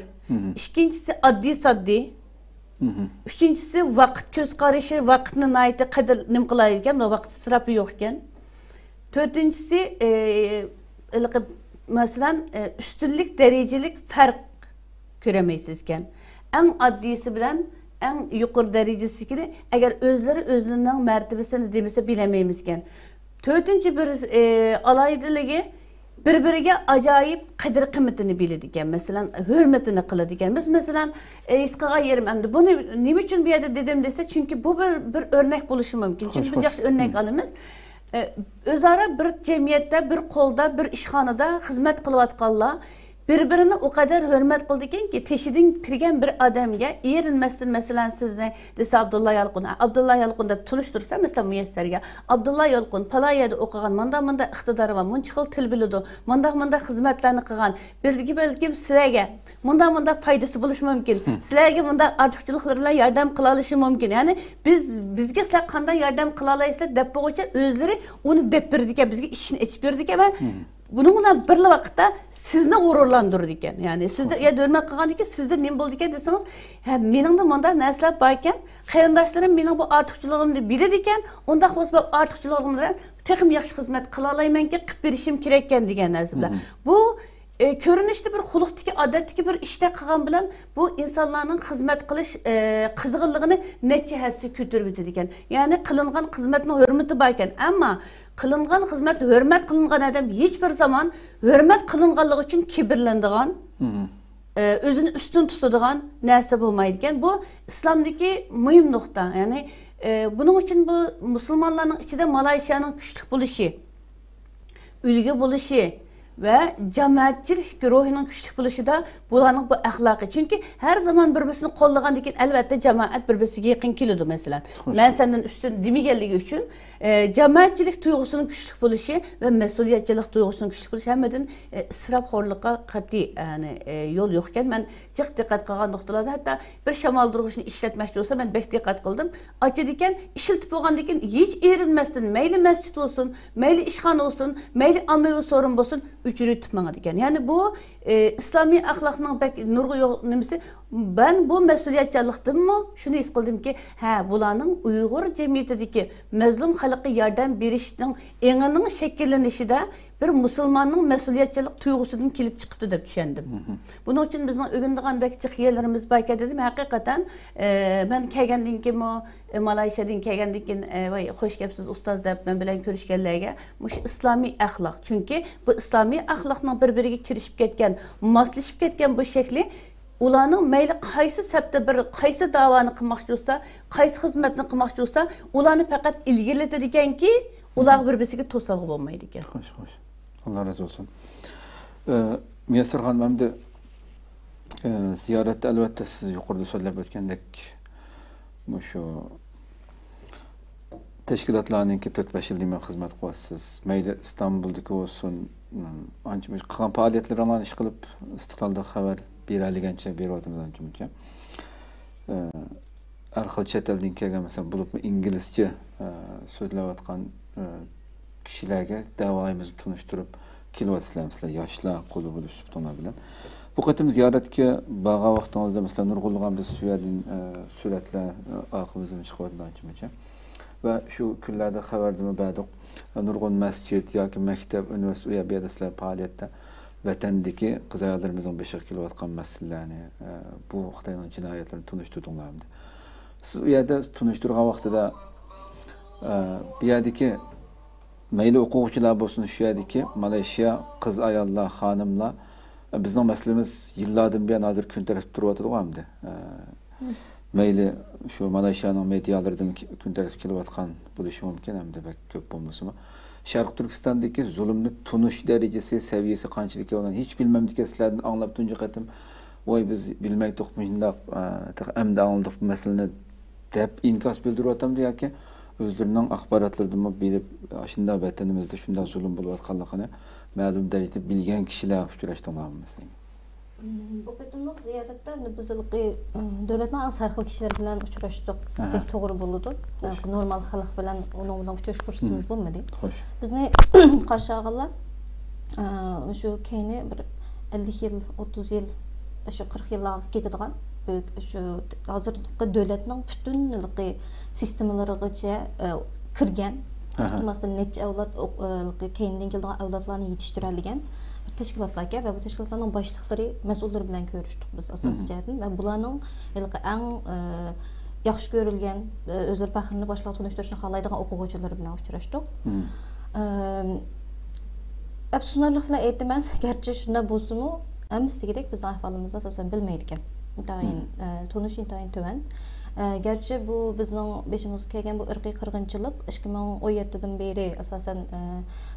ئىككىنچىسى، ئاددىي ساددىي. ئۈچىنچىسى، ۋاقىت كۆز قارىشى، ۋاقىتنى ناھايىتى قەدىر نېمە قىلالايدىكەن، ۋاقىت ئىسراپى يوق ئىكەن. تۆتىنچىسى، ئى، ھېلىقى، مەسىلەن، ئى، ئۈستۈنلۈك دەرىجىلىك پەرق كۆرەلمەيسىزكەن. ئەڭ ئاددىيسى بىلەن ئەڭ يۇقىرى دەرىجىسىدىكىنى ئەگەر ئۆزلىرى ئۆزلىرىنىڭ مەرتىۋىسىنى دېمىسە بىلەلمەيمىزكەن. تۆتىنچى بىر، ئى، ئالاھىدىلىكى، بىر-بىرىگە ئاجايىپ قەدىر-قىممىتىنى بىلىدىكەن. مەسىلەن، ھۆرمىتىنى قىلىدىكەن. بىز، مەسىلەن، ئى، ھېس قىلغان يېرىم ئەمدى بۇنى نېمە ئۈچۈن بۇ يەردە دېدىم دېسە، چۈنكى بۇ بىر، بىر ئۆرنەك بولۇشى مۇمكىن. چۈنكى خوش، بىز خوش. ياخشى ئۆرنەك ئالىمىز. ئى، ئۆزئارا بىر جەمئىيەتتە، بىر قولدا، بىر ئىشخانىدا خىزمەت قىلىۋاتقانلار بىر-بىرىنى ئۇ قەدەر ھۆرمەت قىلىدىكەنكى، تېشىدىن كىرگەن بىر ئادەمگە ئېرىنمەستىن، مەسىلەن، سىزنى دېسە، ئابدۇللا يالقۇن، ئابدۇللا يالقۇن دەپ تونۇشتۇرسا، مەسىلەن، مۇيەسسەرگە، ئابدۇللا يالقۇن پالا يەردە ئوقۇغان، ماندا-ماندا ئىقتىدارى بار، مۇنچە خىل تىل بىلىدۇ، مانداق-مانداق خىزمەتلەرنى قىلغان، بىلگە بەلكىم سىلەرگە مۇنداق-مۇنداق پايدىسى بولۇشى مۇمكىن، سىلەرگە مۇنداق ئارتۇقچىلىقلىرى بىلەن ياردەم قىلالىشى مۇمكىن. يەنى بىز، بىزگە سىلەر قانداق ياردەم قىلالايسىلەر دەپ بولغۇچە ئۆزلىرى ئۇنى دەپ بېرىدىكەن، بىزگە ئىشىكنى ئېچىپ بېرىدىكەن ۋە بۇنىڭ بىلەن بىرلا ۋاقىتتا سىزنى غۇرۇرلاندۇرىدىكەن. يەنى سىزنى يا ھۆرمەت قىلغاندىن كېيىن سىزدە نېمە بولىدىكەن دېسىڭىز، ھە، مېنىڭدە مۇنداق نەرسىلەر باركەن، قېرىنداشلىرىم مېنىڭ بۇ ئارتۇقچىلىقىمنى بىلىدىكەن، ئۇنداق بولسا بۇ ئارتۇقچىلىقىم بىلەن تېخىمۇ ياخشى خىزمەت قىلالايمەنكەن، قىلىپ بېرىشىم كېرەككەن دېگەن نەرسە بىلەن. بۇ، ئى، كۆرۈنۈشتە بىر خۇلقتىكى، ئادەتتىكى بىر ئىشتەك قىلغان بىلەن بۇ ئىنسانلارنىڭ خىزمەت قىلىش، ئى، قىزغىنلىقىنى نەچچە ھەسسە كۆتۈرۈۋېتىدىكەن. يەنى قىلىنغان خىزمەتنىڭ ھۆرمىتى باركەن، ئەمما قىلىنغان خىزمەت ھۆرمەت قىلىنغان ئادەم ھېچ بىر زامان ھۆرمەت قىلىنغانلىقى ئۈچۈن كىبىرلىنىدىغان، ئى، ئۆزىنى ئۈستۈن تۇتىدىغان نەرسە بولمايدىكەن. بۇ ئىسلامدىكى مۇھىم نۇقتا. يەنى، ئى، بۇنىڭ ئۈچۈن بۇ مۇسۇلمانلارنىڭ ئىچىدە مالايشىيانىڭ كۈچلۈك بولۇشى، ئۈلگە بولۇشى ۋە جامائەتچىلىك روھىنىڭ كۈچلۈك بولۇشىدا بۇلارنىڭ بۇ ئەخلاقى. چۈنكى ھەر زامان بىر-بىرسىنى قوللىغاندىن كېيىن، ئەلۋەتتە، جامائەت بىر-بىرسىگە يېقىن كېلىدۇ، مەسىلەن. خوش. مەن سەندىن ئۈستۈن دېمىگەنلىكى ئۈچۈن، ئى، جامائەتچىلىك تۇيغۇسىنىڭ كۈچلۈك بولۇشى ۋە مەسئۇلىيەتچانلىق تۇيغۇسىنىڭ كۈچلۈك بولۇشى ھەممىدىن، ئى، ئىسراپخورلۇققا قەتئىي، يەنى، ئى، يول يوق ئىكەن. مەن جىق دىققەت قىلغان نۇقتىلاردا، ھەتتا بىر شامالدۇرغۇچنى ئىشلەتمەكچى بولسا، مەن بەك دىققەت قىلدىم. ئاچىدىكەن، ئىشلىتىپ بولغاندىن كېيىن ھېچ ئېرىنمەستىن، مەيلى مەسچىت بولسۇن، مەيلى ئىشخانا بولسۇن، مەيلى ئاممىۋى سورۇن بولسۇن، ئۆچۈرۈۋېتىپ ماڭىدىكەن. يەنى بۇ، ئى، ئىسلامىي ئەخلاقنىڭ بەك نۇرغۇن يو-، نېمىسى. مەن بۇ مەسئۇلىيەتچانلىقتىنمۇ شۇنى ھېس قىلدىمكى، ھە، بۇلارنىڭ ئۇيغۇر جەمئىيىتىدىكى مەزلۇم خەلققە ياردەم بېرىشنىڭ ئېڭىنىڭ شەكىللىنىشىدە بىر مۇسۇلماننىڭ مەسئۇلىيەتچانلىق تۇيغۇسىدىن كېلىپ چىقىپتۇ دەپ چۈشەندىم. بۇنىڭ ئۈچۈن بىزنىڭ ئۆگىنىدىغان بەك جىق يەرلىرىمىز باركەن دېدىم. ھەقىقەتەن، ئى، مەن كەلگەندىن كېيىنمۇ، ئى، مالايشىيادىن كەلگەندىن كېيىن، ئى، ۋاي، خوش كەپسىز ئۇستاز دەپ مەن بىلەن كۆرۈشكەنلەرگە مۇشۇ ئىسلامىي ئەخلاق. چۈنكى بۇ ئىسلامىي ئەخلاقنىڭ بىر-بىرىگە كىرىشىپ كەتكەن، ماسلىشىپ كەتكەن بۇ شەكلى ئۇلارنىڭ مەيلى قايسى سەپتە بىر، قايسى داۋانى قىلماقچى بولسا، قايسى خىزمەتنى قىلماقچى بولسا، ئۇلارنى پەقەت ئىلگىرىلىتىدىكەنكى، ئۇلارغا بىر-بىرسىگە توسالغۇ بولمايدىكەن. خوش، خوش. ئاللا رازى بولسۇن. ئى، مۇيەسسەر خانىم، ئەمدى، ئى، زىيارەتتە ئەلۋەتتە سىز يۇقىرىدا سۆزلەپ ئۆتكەندەك، مۇشۇ تەشكىلاتلارنىڭكى تۆت بەش يىلدىن بېرى خىزمەت قىلىۋاتىسىز. مەيلى ئىستانبۇلدىكى بولسۇن، ئانچە مۇنچە قىلغان پائالىيەتلىرىڭلارنى ئىشقىلىپ، ئىستىقلالدا خەۋەر بېرەلىگەنچە بېرىۋاتىمىز ئانچە-مۇنچە. ئە، ھەر خىل چەت ئەلدىن كەلگەن، مەسىلەن، بولۇپمۇ ئىنگلىزچە، ئە، سۆزلەۋاتقان، ئە، كىشىلەرگە دەۋايىمىزنى تونۇشتۇرۇپ كېلىۋاتىسىلەر، مەسىلەن، ياشلار قولى بولۇش سۈپىتىڭلار بىلەن. بۇ قېتىم زىيارەتكە بارغان ۋاقتىڭىزدا، مەسىلەن، نۇرغۇنلىغان بىز شۇ يەردىن، ئە، سۈرەتلەر، ئە، ئارقىمىزدىن چىقىۋاتىدۇ ئانچە-مۇنچە. ۋە شۇ كۈنلەردە خەۋەردىمۇ بەردۇق. نۇرغۇن مەسچىت ياكى مەكتەپ، ئۇنىۋېرسىتېت، ئۇ يەر، بۇ يەردە سىلەر پائالىيەتتە ۋەتەندىكى قىز ئاياللىرىمىزنىڭ بېشىغا كېلىۋاتقان مەسىلىلەرنى، ئە، بۇ خىتاينىڭ جىنايەتلىرىنى تونۇشتۇردۇڭلارمۇ؟ سىز ئۇ يەردە تونۇشتۇرغان ۋاقتىدا، ئە، بۇ يەردىكى مەيلى ئوقۇغۇچىلار بولسۇن، شۇ يەردىكى مالايشىيا قىز ئاياللار، خانىملار، بىزنىڭ مەسىلىمىز يىللاردىن بۇيان ھازىر كۈن تەرتىپتە تۇرۇۋاتىدىغۇ ئەمدى. ئە، مەيلى شۇ مالايشىيانىڭ مېدىيالىرىدىن كۈن تەرتىپكە كېلىۋاتقان بولۇشى مۇمكىن، ئەمدى بەك كۆپ بولمىسىمۇ. شەرقىي تۈركىستاندىكى زۇلۇمنى تونۇش دەرىجىسى، سەۋىيەسى قانچىلىك ئۇنىڭ ھېچ بىلمەمدىكەن، سىلەردىن ئاڭلاپ تۇنجى قېتىم، ۋاي، بىز بىلمەيتتۇق، مۇشۇنداق، ئە، تېخى ئەمدى ئاڭلىدۇق بۇ مەسىلىنى، دەپ ئىنكاس بىلدۈرۈۋاتامدۇ ياكى ئۆزلىرىنىڭ ئاخباراتلىرىدىنمۇ بىلىپ، ئاشۇنداق ۋەتىنىمىزدە شۇنداق زۇلۇم بولۇۋاتقانلىقىنى مەلۇم دەرىجىدە بىلگەن كىشىلەر ئۇچراشتىڭلارمۇ مەسىلەن؟ مم، بۇ قېتىملىق زىيارەتتە بىز ھېلىقى، ئىم، دۆلەتنىڭ ئەڭ سەرخىل كىشىلىرى بىلەن ئۇچراشتۇق دېسەك توغرا بولىدۇ. نورمال خەلق بىلەن ئۇنىڭ بىلەن ئۇچرىشىش پۇرسىتىمىز بولمىدى. بىزنى قارشى ئالغانلار، ئە، شۇ كەينى بىر ئەللىك يىل، ئوتتۇز يىل، شۇ قىرىق يىللارغا كېتىدىغان، بۈ-، شۇ ھازىرقى دۆلەتنىڭ پۈتۈنلۈقى سىستېمىلىرىغىچە، ئە، كىرگەن، ئاستىن نەچچە ئەۋلاد ئوق-، ئە، كەينىدىن كېلىدىغان ئەۋلادلارنى يېتىشتۈرەلىگەن بىر تەشكىلاتلاركەن ۋە بۇ تەشكىلاتلارنىڭ باشلىقلىرى، مەسئۇللىرى بىلەن كۆرۈشتۇق بىز ئاساسىي جەھەتتىن ۋە بۇلارنىڭ ھېلىقى ئەڭ، ئە، ياخشى كۆرۈلگەن، ئۆزلىرى پەخىرلىنىپ باشقىلارغا تونۇشتۇرۇشنى خالايدىغان ئوقۇغۇچىلىرى بىلەن ئۇچراشتۇق. ئەم، ئەپسۇسلىنارلىق بىلەن ئېيتىمەن، گەرچە شۇنداق بولسىمۇ، ھەممىسى دېگۈدەك بىزنىڭ ئەھۋالىمىزنى ئاساسەن بىلمەيدىكەن. ئىنتايىن، ئە، تونۇشى ئىنتايىن تۆۋەن. ئە، گەرچە بۇ بىزنىڭ بېشىمىزغا كەلگەن بۇ ئىرقىي قىرغىنچىلىق ئىككى مىڭ ئون يەتتىدىن بېرى ئاساسەن، ئە،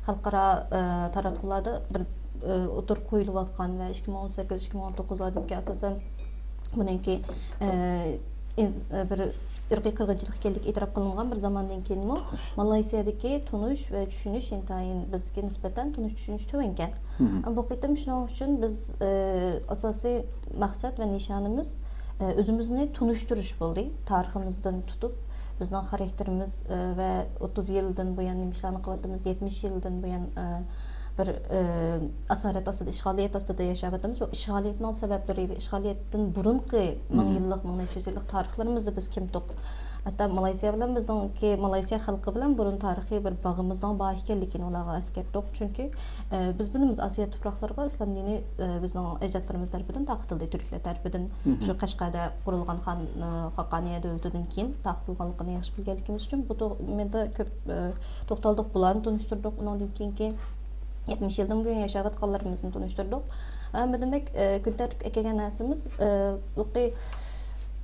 خەلقئارا، ئە، تاراتقۇلاردا بىر، ئە، ئوتتۇرىغا قويۇلۇۋاتقان ۋە ئىككى مىڭ ئون سەككىز، ئىككى مىڭ ئون توققۇزلاردىن كېيىن ئاساسەن بۇنىڭكى، ئە، ئىن-، ئە، بىر ئىرقىي قىرغىنچىلىق ئىكەنلىكى ئېتىراپ قىلىنغان بىر زاماندىن كېيىنمۇ مالايسىيەدىكى تونۇش ۋە چۈشىنىش ئىنتايىن بىزگە نىسبەتەن تونۇش چۈشىنىش تۆۋەنكەن. بۇ قېتىم شۇنىڭ ئۈچۈن بىز، ئە، ئاساسىي مەقسەت ۋە نىشانىمىز، ئە، ئۆزىمىزنى تونۇشتۇرۇش بولدى. تارىخىمىزدىن تۇتۇپ، بىزنىڭ خاراكتېرىمىز، ئە، ۋە ئوتتۇز يىلدىن بۇيان نېمە ئىشلارنى قىلىۋاتىمىز، يەتمىش يىلدىن بۇيان، ئە، بىر، ئە، ئاسارەت ئاستىدا، ئىشغالىيەت ئاستىدا ياشاۋاتىمىز. بۇ ئىشغالىيەتنىڭ سەۋەبلىرى ۋە ئىشغالىيەتتىن بۇرۇنقى مىڭ يىللىق، مىڭ نەچچە يۈز يىللىق تارىخلىرىمىزدا بىز كىمتۇق؟ ھەتتا مالايسىيا بىلەن بىزنىڭكى، مالايسىيا خەلقى بىلەن بۇرۇن تارىخىي بىر باغىمىزنىڭ بار ئىكەنلىكىنى ئۇلارغا ئەسكەرتتۇق. چۈنكى، ئە، بىز بىلىمىز، ئاسىيا تۇپراقلىرىغا ئىسلام دىنى، ئە، بىزنىڭ ئەجدادلىرىمىز تەرىپىدىن تارقىتىلدى، تۈركلەر تەرىپىدىن. شۇ قەشقەردە قۇرۇلغان خان-، ئە، خاقانىيە دۆلىتىدىن كېيىن تارقىتىلغانلىقىنى ياخشى بىلگەنلىكىمىز ئۈچۈن، بۇ تو-، مەندە كۆپ، ئە، توختالدۇق، بۇلارنى تونۇشتۇردۇق. ئۇنىڭدىن كېيىنكى يەتمىش يىلدىن بۇيان ياشاۋاتقانلىرىمىزنى تونۇشتۇردۇق. ھەممىدىن بەك، ئە، كۈن تەرتىپكە ئەكەلگەن نەرسىمىز، ئە، ھېلىقى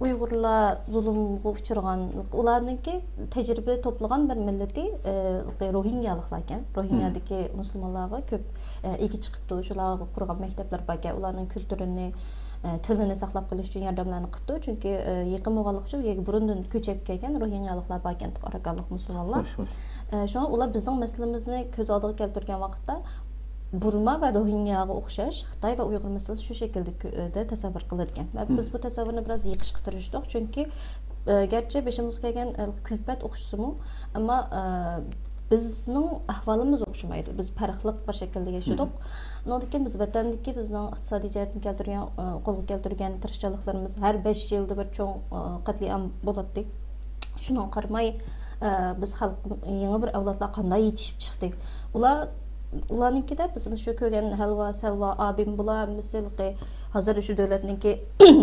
ئۇيغۇرلار زۇلۇمغا ئۇچرىغان، ئۇلارنىڭكى تەجرىبە توپلىغان بىر مىللىتى، ئە، ھېلىقى روھىنگيالىقلاركەن. روھىنگيادىكى مۇسۇلمانلارغا كۆپ، ئە، ئىگە چىقىپتۇ. شۇلارغا قۇرغان مەكتەپلەر باركەن، ئۇلارنىڭ كۈلتۈرىنى، ئە، تىلىنى ساقلاپ قېلىش ئۈچۈن ياردەملەرنى قىپتۇ. چۈنكى، ئە، يېقىن بولغانلىقى ئۈچۈن بۇ يەرگە بۇرۇندىن كۆچۈپ كەلگەن روھىنگيالىقلار باركەن، ئاراكانلىق مۇسۇلمانلار. ئە، شۇڭا ئۇلار بىزنىڭ مەسىلىمىزنى كۆز ئالدىغا كەلتۈرگەن ۋاقىتتا بۇرما ۋە روھىنگياغا ئوخشاش خىتاي ۋە ئۇيغۇر مەسىلىسى شۇ شەكىلدە كۆ-، دە تەسەۋۋۇر قىلىدىكەن. ۋە بىز بۇ تەسەۋۋۇرنى بىراز يېقىشقا تىرىشتۇق. چۈنكى، ئە، گەرچە بېشىمىزغا كەلگەن، ئە، كۈلپەت ئوخشىسىمۇ، ئەمما، ئە، بىزنىڭ ئەھۋالىمىز ئوخشىمايدۇ. بىز پەرقلىق بىر شەكىلدە ياشىدۇق. ئۇنىڭدىن كېيىن بىز ۋەتەندىكى بىزنىڭ ئىقتىسادىي جەھەتتىن كەلتۈرگەن، ئە، قولغا كەلتۈرگەن تىرىشچانلىقلىرىمىز ھەر بەش يىلدا بىر چوڭ، ئە، قەتلىئام بولاتتى. شۇنىڭغا قارىماي، ئە، بىز خەلق، يېڭى بىر ئەۋلادلار قانداق يېتىشىپ چىقتى؟ ئۇلار، ئۇلارنىڭكىدە بىز شۇ كۆرگەن ھەلۋا، سەلۋا، ئابىم، بۇلار ھەممىسى ھېلىقى ھازىر شۇ دۆلەتنىڭكى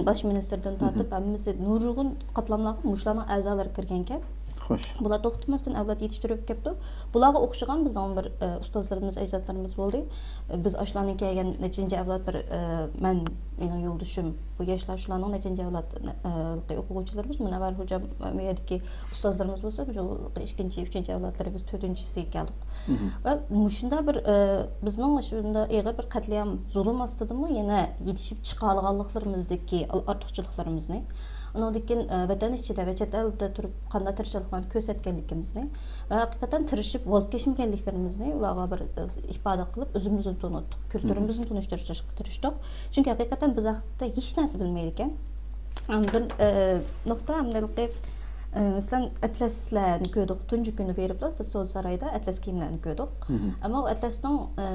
باش مىنىستىرىدىن تارتىپ ھەممىسى نۇرغۇن قاتلاملارغا مۇشۇلارنىڭ ئەزالىرى كىرگەنكەن. خوش. بۇلار توختىماستىن ئەۋلاد يېتىشتۈرۈپ كەپتۇ. بۇلارغا ئوخشىغان بىزنىڭ بىر، ئە، ئۇستازلىرىمىز، ئەجدادلىرىمىز بولدى. بىز ئاشۇلارنىڭ كەلگەن نەچچىنچى ئەۋلاد بىر، ئە، مەن، مېنىڭ يولدىشىم، بۇ ياشلار شۇلارنىڭ نەچچىنچى ئەۋلاد، ئە، ئوقۇغۇچىلىرىمىز، مۇنەۋۋەر خوجام، ئە، بۇ يەردىكى ئۇستازلىرىمىز بولسا، شۇ ئىككىنچى، ئۈچىنچى ئەۋلادلىرى، بىز تۆتىنچىسىگە كەلدۇق. ۋە مۇشۇنداق بىر، ئە، بىزنىڭ شۇنداق ئېغىر بىر قەتلىئام، زۇلۇم ئاستىدىمۇ يەنە يېتىشىپ چىقالىغانلىقلىرىمىزدىكى ئارتۇقچىلىقلىرىمىزنى ئۇنىڭدىن كېيىن، ئە، ۋەتەن ئىچىدە ۋە چەت ئەلدە تۇرۇپ قانداق تىرىشچانلىقلارنى كۆرسەتكەنلىكىمىزنى ۋە ھەقىقەتەن تىرىشىپ ۋاز كەچمىگەنلىكلىرىمىزنى ئۇلارغا بىر، ئە، ئىپادە قىلىپ، ئۆزىمىزنى تونۇتتۇق، كۈلتۈرىمىزنى تونۇشتۇرۇشقا تىرىشتۇق. چۈنكى ھەقىقەتەن بىز ھەقتە ھېچ نەرسە بىلمەيدىكەن. ئەم، بىر، ئە، نۇقتا ھەمدە ھېلىقى، ئە، مەسىلەن، ئەتلەسلەرنى كۆردۇق. تۇنجى كۈنى بېرىپلا بىز سودا سارايدا ئەتلەس كىيىملەرنى كۆردۇق. ئەمما ئۇ ئەتلەسنىڭ، ئە،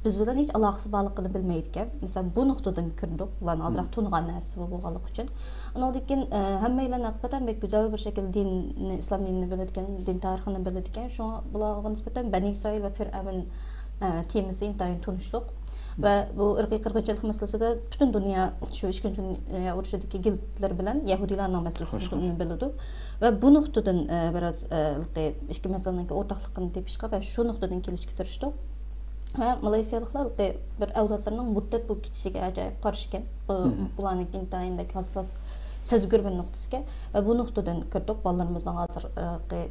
بىز بىلەن ھېچ ئالاقىسى بارلىقىنى بىلمەيدىكەن. مەسىلەن، بۇ نۇقتىدىن كىردۇق. ئۇلارنىڭ ئازراق تونۇغان نەرسىسى بولغانلىقى ئۈچۈن. ئۇنىڭدىن كېيىن، ئە، ھەممەيلەن ھەقىقەتەن بەك گۈزەل بىر شەكىلدە دىننى، ئىسلام دىنىنى بىلىدىكەن، دىن تارىخىنى بىلىدىكەن. شۇڭا بۇلارغا نىسبەتەن بەنى ئىسرائىل ۋە فىرئەۋن، ئە، تېمىسى ئىنتايىن تونۇشلۇق. ۋە بۇ ئىرقىي قىرغىنچىلىق مەسىلىسىدە پۈتۈن دۇنيا شۇ ئىككىنچى دۇنيا ئۇرۇشىدىكى گىتلېر بىلەن يەھۇدىيلارنىڭ مەسىلىسىنى بىلىدۇ. ۋە بۇ نۇقتىدىن، ئە، بىراز، ئە، ھېلىقى ئىككى مەسىلىنىڭكى ئورتاقلىقىنى تېپىشقا ۋە شۇ نۇقتىدىن كېلىشكە تىرىشتۇق. ۋە مالايسىيالىقلار ھېلىقى بىر ئەۋلادلىرىنىڭ مۇرتەت بولۇپ كېتىشىگە ئاجايىپ قارشى ئىكەن. بۇ، بۇلارنىڭكى ئىنتايىن بەك ھاسساس، سەزگۈر بىر نۇقتىسىكەن. ۋە بۇ نۇقتىدىن كىردۇق، بالىلىرىمىزنىڭ ھازىر، ئە،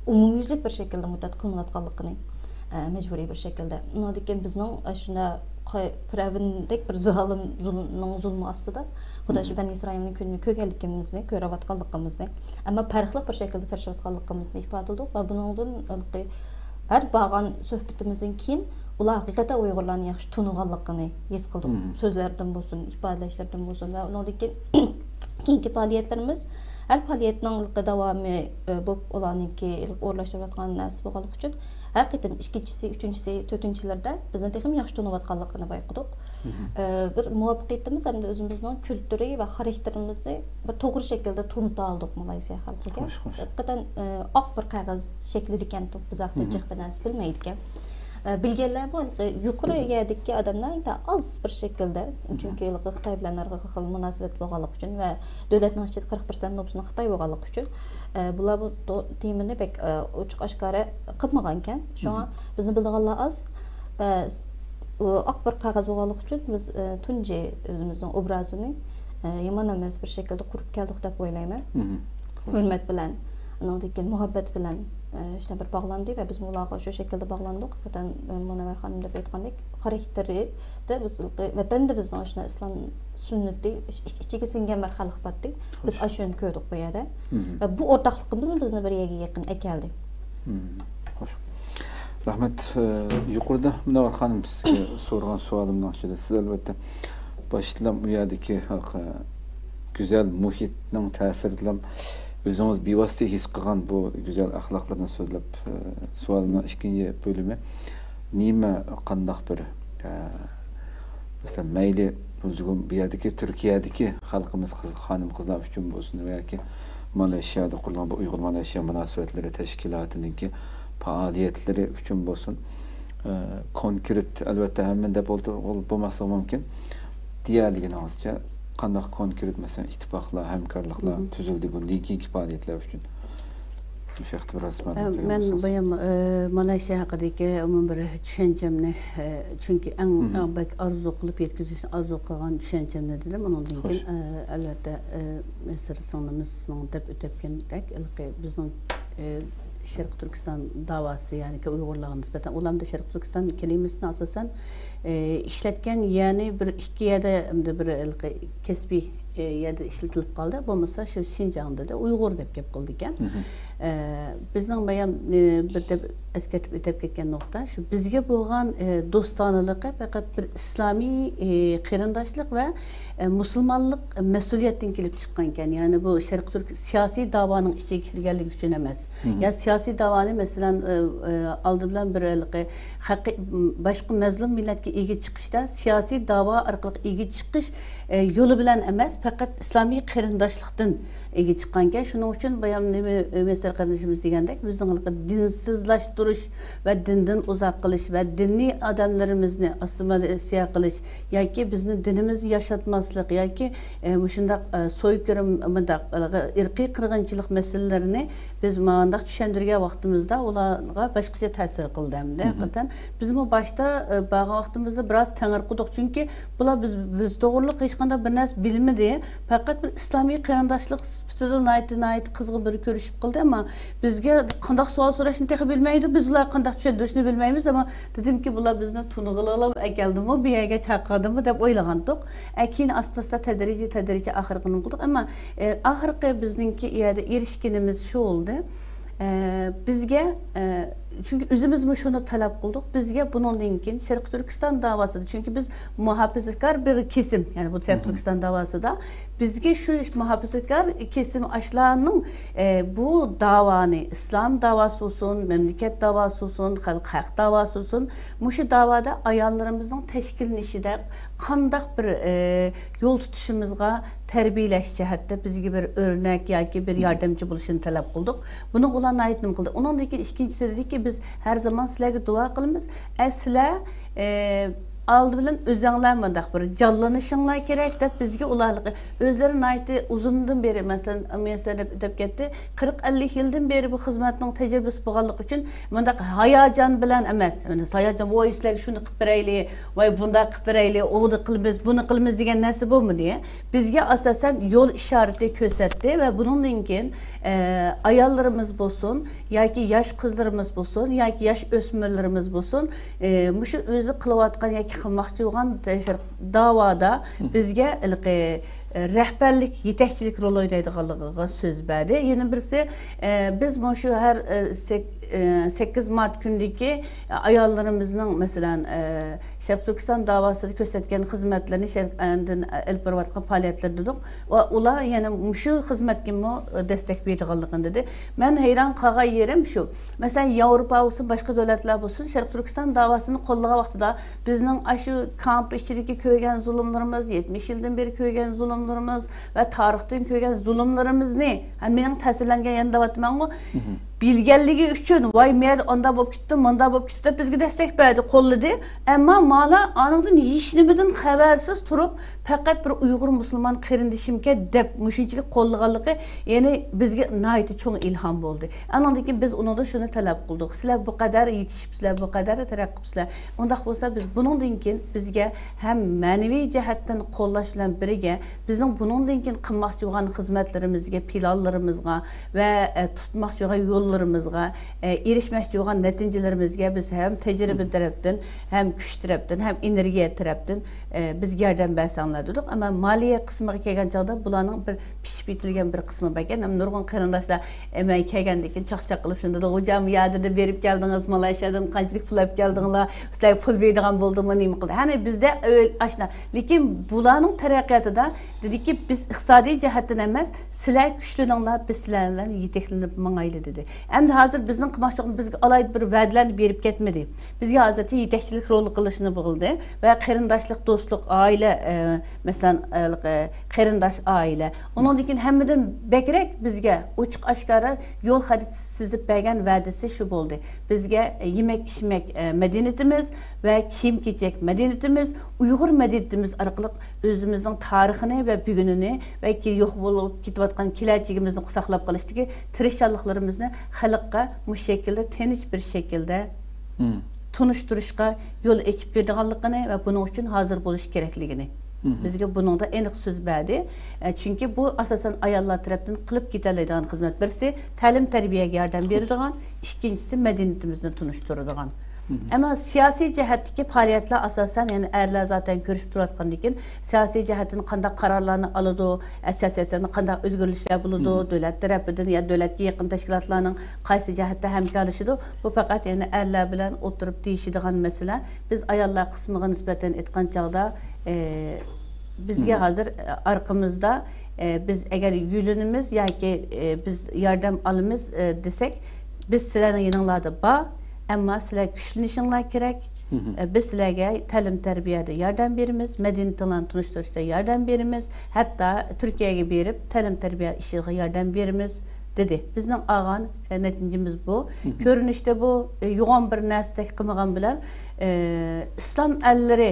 ئومۇميۈزلۈك بىر شەكىلدە مۇرتەت قىلىنىۋاتقانلىقىنى، ئە، مەجبۇرىي بىر شەكىلدە. ئۇنىڭدىن كېيىن بىزنىڭ، ئە، شۇنداق قاي-، پىرئەۋندەك بىر زالىم زۇلۇمنىڭ زۇلمى ئاستىدا خۇدا شۇ بەنى ئىسرائىلنىڭ كۈنىنى كۆرگەنلىكىمىزنى، كۆرۈۋاتقانلىقىمىزنى، ئەمما پەرقلىق بىر شەكىلدە تىرىشىۋاتقانلىقىمىزنى ئىپادىلىدۇق ۋە بۇنىڭدىن ھېلىقى ھەر بارغان سۆھبىتىمىزدىن كېيىن ئۇلار ھەقىقەتەن ئۇيغۇرلارنى ياخشى تونۇغانلىقىنى ھېس قىلدۇق. سۆزلەردىن بولسۇن، ئىپادىلەشلىرىدىن بولسۇن ۋە ئۇنىڭدىن كېيىن كېيىنكى پائالىيەتلىرىمىز، ھەر پائالىيەتنىڭ ھېلىقى داۋامى، ئە، بولۇپ، ئۇلارنىڭكى ھېلىقى ئورۇنلاشتۇرۇۋاتقان نەرسىسى بولغانلىقى ئۈچۈن، ھەر قېتىم ئىككىنچىسى، ئۈچىنچىسى، تۆتىنچىلىرىدە بىزنى تېخىمۇ ياخشى تونۇۋاتقانلىقىنى بايقىدۇق. ئە، بىر مۇۋەپپەقىيىتىمىز ھەمدە ئۆزىمىزنىڭ كۈلتۈرى ۋە خاراكتېرىمىزنى بىر توغرا شەكىلدە تونۇتالىدۇق مالايسىيا خەلقىگە. خوش، خوش. ھەقىقەتەن، ئە، ئاق بىر قەغەز شەكلىدىكەن، بىز ھەقتە جىق بىر نەرسە بىلمەيدىكەن. ئە، بىلگەنلەرمۇ ھېلىقى يۇقىرى يەردىكى ئادەملەر ئىنتايىن ئاز بىر شەكىلدە، چۈنكى ھېلىقى خىتاي بىلەن ھەر خىل مۇناسىۋەت بولغانلىقى ئۈچۈن ۋە دۆلەتنىڭ ئىچىدە قىرىق پىرسەنت نوپۇسنىڭ خىتاي بولغانلىقى ئۈچۈن، ئە، بۇلار بۇ تو-، تېمىنى بەك، ئە، ئوچۇق ئاشكارا قىلمىغانىكەن. شۇڭا بىزنى بىلىدىغانلار ئاز ۋە س-، ئۇ ئاق بىر قەغەز بولغانلىقى ئۈچۈن بىز، ئە، تۇنجى ئۆزىمىزنىڭ ئوبرازىنى، ئە، يامان ئەمەس بىر شەكىلدە قۇرۇپ كەلدۇق دەپ ئويلايمەن. ھۆرمەت بىلەن، ئۇنىڭدىن كېيىن مۇھەببەت بىلەن، ئە، شۇنداق بىر باغلاندى ۋە بىزمۇ ئۇلارغا شۇ شەكىلدە باغلاندۇق. ھەقىقەتەن، ئە، مۇنەۋۋەر خانىم دەپ ئېيتقاندەك، خاراكتېرىدە بىز ۋەتەندە بىزنىڭ شۇنداق ئىسلام سۈننىتى ئىچ-، ئىچ-، ئىچىگە سىڭگەن بىر خەلق بارتى. بىز ئاشۇنى كۆردۇق بۇ يەردە. ۋە بۇ ئورتاقلىقىمىز بىزنى بىر يەرگە يېقىن ئەكەلدى. خوش. رەھمەت. ئە، يۇقىرىدا مۇنەۋۋەر خانىم سىزگە سورىغان سوئالىمنىڭ ئىچىدە سىز ئەلۋەتتە باشتىلا ئۇ يەردىكى، ئە، گۈزەل مۇھىتنىڭ تەسىرىدىلا ئۆزىڭىز بىۋاسىتە ھېس قىلغان بۇ گۈزەل ئەخلاقلىرىنى سۆزلەپ، ئە، سوئالىمنىڭ ئىككىنچى بۆلۈمى نېمە، قانداق بىر، ئە، مەسىلەن، مەيلى بۇ بۇ يەردىكى تۈركىيەدىكى خەلقىمىز، قىز، خانىم قىزلار ئۈچۈن بولسۇن ۋە ياكى مالايشىيادا قۇرۇلغان بۇ ئۇيغۇر مالايشىيا مۇناسىۋەتلىرى تەشكىلاتىنىڭكى پائالىيەتلىرى ئۈچۈن بولسۇن، ئە، كونكرېت، ئەلۋەتتە، ھەممە دەپ بولدى، بولماسلىقى مۇمكىن. دېيەلىگىنىڭىزچە، قانداق كونكرېت، مەسىلەن، ئىتتىپاقلار، ھەمكارلىقلار تۈزۈلدى بۇ كېيىنكى پائالىيەتلەر ئۈچۈن؟ مۇشۇ ھەقتە بىراز مەلۇمات بەرگەن مەن بولسىڭىز. بايام، ئە، مالايشىيا ھەققىدىكى ئومۇمەن بىر چۈشەنچەمنى، ئە، چۈنكى ئەڭ، ئەڭ بەك ئارزۇ قىلىپ يەتكۈزۈشنى ئارزۇ قىلغان چۈشەنچەمنى دېدىم. ئۇنىڭدىن كېيىن، ئە، ئەلۋەتتە، ئە، مىسىر سىڭلىمىزنىڭ دەپ ئۆتۈۋەتكەندەك، ھېلىقى بىزنىڭ، ئە، شەرقىي تۈركىستان داۋاسى، يەنى ئۇيغۇرلارغا نىسبەتەن، ئۇلاردا شەرقىي تۈركىستان كەلىمىسىنى ئاساسەن ئى، ئىشلەتكەن، يەنى بىر ئىككى يەردە، ئەمدى بىر ھېلىقى كەسپىي، ئى، يەردە ئىشلىتىلىپ قالدى. بولمىسا شۇ شىنجاڭدا ئۇيغۇر دەپ گەپ قىلىدىكەن. ئى، بىزنىڭ بايام، ئى، بىر دەپ ئەسكەرتىپ ئۆتۈپ كەتكەن نۇقتا شۇ، بىزگە بولغان، ئى، دوستانىلىقى پەقەت بىر ئىسلامىي، ئى، قېرىنداشلىق ۋە، ئى، مۇسۇلمانلىق مەسئۇلىيەتتىن كېلىپ چىققانىكەن. يەنى بۇ شەرقىي تۈرك سىياسىي داۋانىڭ ئىچىگە كىرگەنلىكى ئۈچۈن ئەمەس. يا سىياسىي داۋانى، مەسىلەن، ئى، ئى، ئالدى بىلەن بىر ھېلىقى ھەقىي-، باشقا مەزلۇم مىللەتكە ئىگە چىقىشتا سىياسىي داۋا ئارقىلىق ئىگە چىقىش، ئە، يولى بىلەن ئەمەس، پەقەت ئىسلامىي قېرىنداشلىقتىن ئىگە چىققانىكەن. شۇنىڭ ئۈچۈن بايام نېمە، ئۆمەر قېرىندىشىمىز دېگەندەك، بىزنىڭ ھېلىقى دىنسىزلاشتۇرۇش ۋە دىندىن ئۇزاق قىلىش ۋە دىنىي ئادەملىرىمىزنى ئاسسىمىلياتسىيە قىلىش ياكى بىزنى دىنىمىزنى ياشاتماسلىق ياكى، ئە، مۇشۇنداق، ئە، سويكىرىم مۇنداق، ھېلىقى ئىرقىي قىرغىنچىلىق مەسىلىلىرىنى بىز مانداق چۈشەندۈرگەن ۋاقتىمىزدا ئۇلارغا باشقىچە تەسىر قىلدى ئەمدى. ھەقىقەتەن بىزمۇ باشتا، ئە، بارغان ۋاقتىمىزدا بىراز تېڭىرقىدۇق، چۈنكى بۇلار بىز، بىز توغرۇلۇق ھېچقانداق بىر نەرسە بىلمىدى. پەقەت بىر ئىسلامىي قېرىنداشلىق سۈپىتىدە ناھايىتى، ناھايىتى قىزغىن بىر كۆرۈشۈپ قالدى. ئەمما بىزگە قانداق سوئال سوراشنى تېخى بىلمەيدۇ، بىز ئۇلارغا قانداق چۈشەندۈرۈشنى بىلمەيمىز. ئەمما دېدىمكى، بۇلار بىزنى تونۇغىلىلا ئەكەلدىمۇ، بۇ يەرگە چاقىردىمۇ دەپ ئويلىغانتۇق. ئە، كېيىن ئاستا-ئاستا، تەدرىجىي-تەدرىجىي ئاخىرقى نېمە قىلدۇق. ئەمما، ئە، ئاخىرقى بىزنىڭكى ئۇ يەردە ئېرىشكىنىمىز شۇ بولدى. ئە، بىزگە، ئە، چۈنكى ئۆزىمىزمۇ شۇنى تەلەپ قىلدۇق. بىزگە بۇنىڭدىن كېيىن شەرقىي تۈركىستان داۋاسىدا، چۈنكى بىز مۇھاپىزەتكار بىر كېسىم، يەنى بۇ شەرقىي تۈركىستان داۋاسىدا بىزگە شۇ مۇھاپىزەتكار كېسىم ئاشلارنىڭ، ئە، بۇ داۋانى، ئىسلام داۋاسى بولسۇن، مەملىكەت داۋاسى بولسۇن، خەلق ھەق داۋاسى بولسۇن، مۇشۇ داۋادا ئاياللىرىمىزنىڭ تەشكىللىنىشىدە قانداق بىر، ئە، يول تۇتۇشىمىزغا، تەربىيەلەش جەھەتتە بىزگە بىر ئۆرنەك ياكى بىر ياردەمچى بولۇشىنى تەلەپ قىلدۇق. بۇنىڭغا ئۇلار ناھايىتى نېمە قىلدى. ئۇنىڭدىن كېيىن ئىككىنچىسى دېدىكى، بىز ھەر زامان سىلەرگە دۇئا قىلىمىز. ئە، سىلەر، ئە، ئالدى بىلەن ئۆزەڭلار مۇنداق بىر جانلىنىشىڭلار كېرەك دەپ بىزگە ئۇلار ئۆزلىرى ناھايىتى ئۇزۇندىن بېرى، مەسىلەن، مۇيەسسەر دەپ، دەپ كەتتى، قىرىق ئەللىك يىلدىن بېرى بۇ خىزمەتنىڭ تەجرىبىسى بولغانلىقى ئۈچۈن مۇنداق ھاياجان بىلەن ئەمەس، يەنى ھاياجان، ۋاي، سىلەرگە شۇنى قىلىپ بېرەيلى، ۋاي، بۇنداق قىلىپ بېرەيلى، ئۇنى قىلىمىز، بۇنى قىلىمىز دېگەن نەرسە بولمىدى. بىزگە ئاساسەن يول ئىشارىتى كۆرسەتتى ۋە بۇنىڭدىن كېيىن، ئە، ئاياللىرىمىز بولسۇن ياكى ياش قىزلىرىمىز بولسۇن ياكى ياش ئۆسمۈرلىرىمىز بولسۇن، ئە، مۇشۇ ئۆزى قىلىۋاتقان ياكى قىلماقچى بولغان داۋادا بىزگە ھېلىقى، ئە، رەھبەرلىك، يېتەكچىلىك رول ئوينايدىغانلىقىغا سۆز بەردى. يەنە بىرسى، ئە، بىز مۇشۇ ھەر، ئە، سەك-، ئە، سەككىز مارت كۈنىدىكى ئاياللىرىمىزنىڭ، مەسىلەن، ئە، شەرقىي تۈركىستان داۋاسىدا كۆرسەتكەن خىزمەتلىرىنى، شەرق-، ئاندىن ئېلىپ بېرىۋاتقان پائالىيەتلىرى دېدۇق. ۋە ئۇلار يەنە مۇشۇ خىزمەتكىمۇ دەستەك بېرىدىغانلىقىنى دېدى. مەن ھەيران قالغان يېرىم شۇ. مەسىلەن، ياۋروپا بولسۇن، باشقا دۆلەتلەر بولسۇن، شەرقىي تۈركىستان داۋاسىنى قوللىغان ۋاقتىدا بىزنىڭ ئاشۇ كامپ ئىچىدىكى كۆرگەن زۇلۇملىرىمىز، يەتمىش يىلدىن بېرى كۆرگەن زۇلۇملىرىمىز ۋە تارىختىن كۆرگەن زۇلۇملىرىمىزنى، ھە، مېنىڭ تەسىرلەنگەن يەردە دەۋاتىمەنغۇ، بىلگەنلىكى ئۈچۈن، ۋاي، مەيەردە ئانداق بولۇپ كېتىپتۇ، مۇنداق بولۇپ كېتىپتۇ دەپ بىزگە دەستەك بەردى، قوللىدى. ئەمما مالا ئانىڭدىن ھېچنېمىدىن خەۋەرسىز تۇرۇپ، پەقەت بىر ئۇيغۇر مۇسۇلمان قېرىندىشىمكەن دەپ مۇشۇنچىلىك قوللىغانلىقى، يەنى بىزگە ناھايىتى چوڭ ئىلھام بولدى. ئانىڭدىن كېيىن بىز ئۇنىڭدىن شۇنى تەلەپ قىلدۇق، سىلەر بۇ قەدەر يېتىشىپسىلەر، بۇ قەدەر تەرەققىي قىپسىلەر. ئۇنداق بولسا، بىز بۇنىڭدىن كېيىن بىزگە ھەم مەنىۋى جەھەتتىن قوللاش بىلەن بىرگە، بىزنىڭ بۇنىڭدىن كېيىن قىلماقچى بولغان خىزمەتلىرىمىزگە، پىلانلىرىمىزغا ۋە، ئە، تۇتماقچى بولغان يوللىرىمىزغا، ئە، ئېرىشمەكچى بولغان نەتىجىلىرىمىزگە بىز ھەم تەجرىبە تەرەپتىن، ھەم كۈچ تەرەپتىن، ھەم ئېنېرگىيە تەرەپتىن، ئە، بىزگە ياردەم بەرسەڭلار دېدۇق. ئەمما مالىيە قىسمىغا كەلگەن چاغدا بۇلارنىڭ بىر پىشىپ يېتىلگەن بىر قىسمى باركەن. ھەم نۇرغۇن قېرىنداشلار، ئە، مەن كەلگەندىن كېيىن چاقچاق قىلىپ شۇنداق دېدى، «خوجام، يا دېدى، بېرىپ كەلدىڭىز، مالايشىيادىن قانچىلىك پۇل ئېلىپ كەلدىڭلار، سىلەرگە پۇل بېرىدىغان بولدىمۇ، نېمە قىلدى؟» ھەنە بىزدە ئاشۇنداق. لېكىن بۇلارنىڭ تەرەققىياتىدا دېدىكى، بىز ئىقتىسادىي جەھەتتىن ئەمەس، سىلەر كۈچلىنىڭلار، بىز سىلەر بىلەن يېتەكلىنىپ ماڭايلى، دېدى. ئەمدى ھازىر بىزنىڭ قىلماقچى بولغىنىمىز، بىزگە ئالاھىدە بىر ۋەدىلەرنى بېرىپ كەتمىدى. بىزگە ھازىرچە يېتەكچىلىك رولى قىلىشنى بولدى ۋە قېرىنداشلىق، دوستلۇق، ئائىلە، ئە، مەسىلەن، ئە، قېرىنداش ئائىلە. ئۇنىڭدىن كېيىن ھەممىدىن بەكرەك بىزگە ئوچۇق ئاشكارا يول خەرىتىسى سىزىپ بەرگەن ۋەدىسى شۇ بولدى. بىزگە يېمەك-ئىچمەك، ئە، مەدەنىيىتىمىز ۋە كىيىم-كېچەك مەدەنىيىتىمىز، ئۇيغۇر مەدەنىيىتىمىز ئارقىلىق ئۆزىمىزنىڭ تارىخىنى ۋە بۈگۈنىنى ۋە كېيىن يوق بولۇپ كېتىۋاتقان كېلەچىكىمىزنى ساقلاپ قېلىشتىكى تىرىشچانلىقلىرىمىزنى خەلققە مۇشۇ شەكىلدە، تىنچ بىر شەكىلدە تونۇشتۇرۇشقا يول ئېچىپ بېرىدىغانلىقىنى ۋە بۇنىڭ ئۈچۈن ھازىر بولۇش كېرەكلىكىنى بىزگە بۇنىڭدا ئېنىق سۆز بەردى. ئە، چۈنكى بۇ ئاساسەن ئاياللار تەرەپتىن قىلىپ كېتەلەيدىغان خىزمەت. بىرسى، تەلىم-تەربىيەگە ياردەم بېرىدىغان، ئىككىنچىسى، مەدەنىيىتىمىزنى تونۇشتۇرىدىغان. ئەمما سىياسىي جەھەتتىكى پائالىيەتلەر ئاساسەن، يەنى ئەرلەر زاتەن كۆرۈشۈپ تۇرۇۋاتقاندىن كېيىن، سىياسىي جەھەتتىن قانداق قارارلارنى ئالىدۇ، ئە، سىياسەتتە قانداق ئىلگىرىلىشلەر بولىدۇ، دۆلەت تەرىپىدىن يا دۆلەتكە يېقىن تەشكىلاتلارنىڭ قايسى جەھەتتە ھەمكارلىشىدۇ، بۇ پەقەت يەنە ئەرلەر بىلەن ئولتۇرۇپ دېيىشىدىغان مەسىلە. بىز ئاياللار قىسمىغا نىسبەتەن ئېيتقان چاغدا، ئە، بىزگە ھازىر، ئە، ئارقىمىزدا، ئە، بىز ئەگەر يۆلىنىمىز ياكى، ئە، بىز ياردەم ئالىمىز، ئە، دېسەك، بىز سىلەرنىڭ يېنىڭلاردا بار، ئەمما سىلەر كۈچلىنىشىڭلار كېرەك. ئە، بىز سىلەرگە تەلىم-تەربىيەدە ياردەم بېرىمىز، مەدەنىيىتىڭلارنى تونۇشتۇرۇشتا ياردەم بېرىمىز، ھەتتا تۈركىيەگە بېرىپ تەلىم-تەربىيە ئىشىغا ياردەم بېرىمىز، دېدى. بىزنىڭ ئالغان، ئە، نەتىجىمىز بۇ. كۆرۈنۈشتە بۇ، ئە، يوغان بىر نەرسىدەك قىلمىغان بىلەن، ئە، ئىسلام ئەللىرى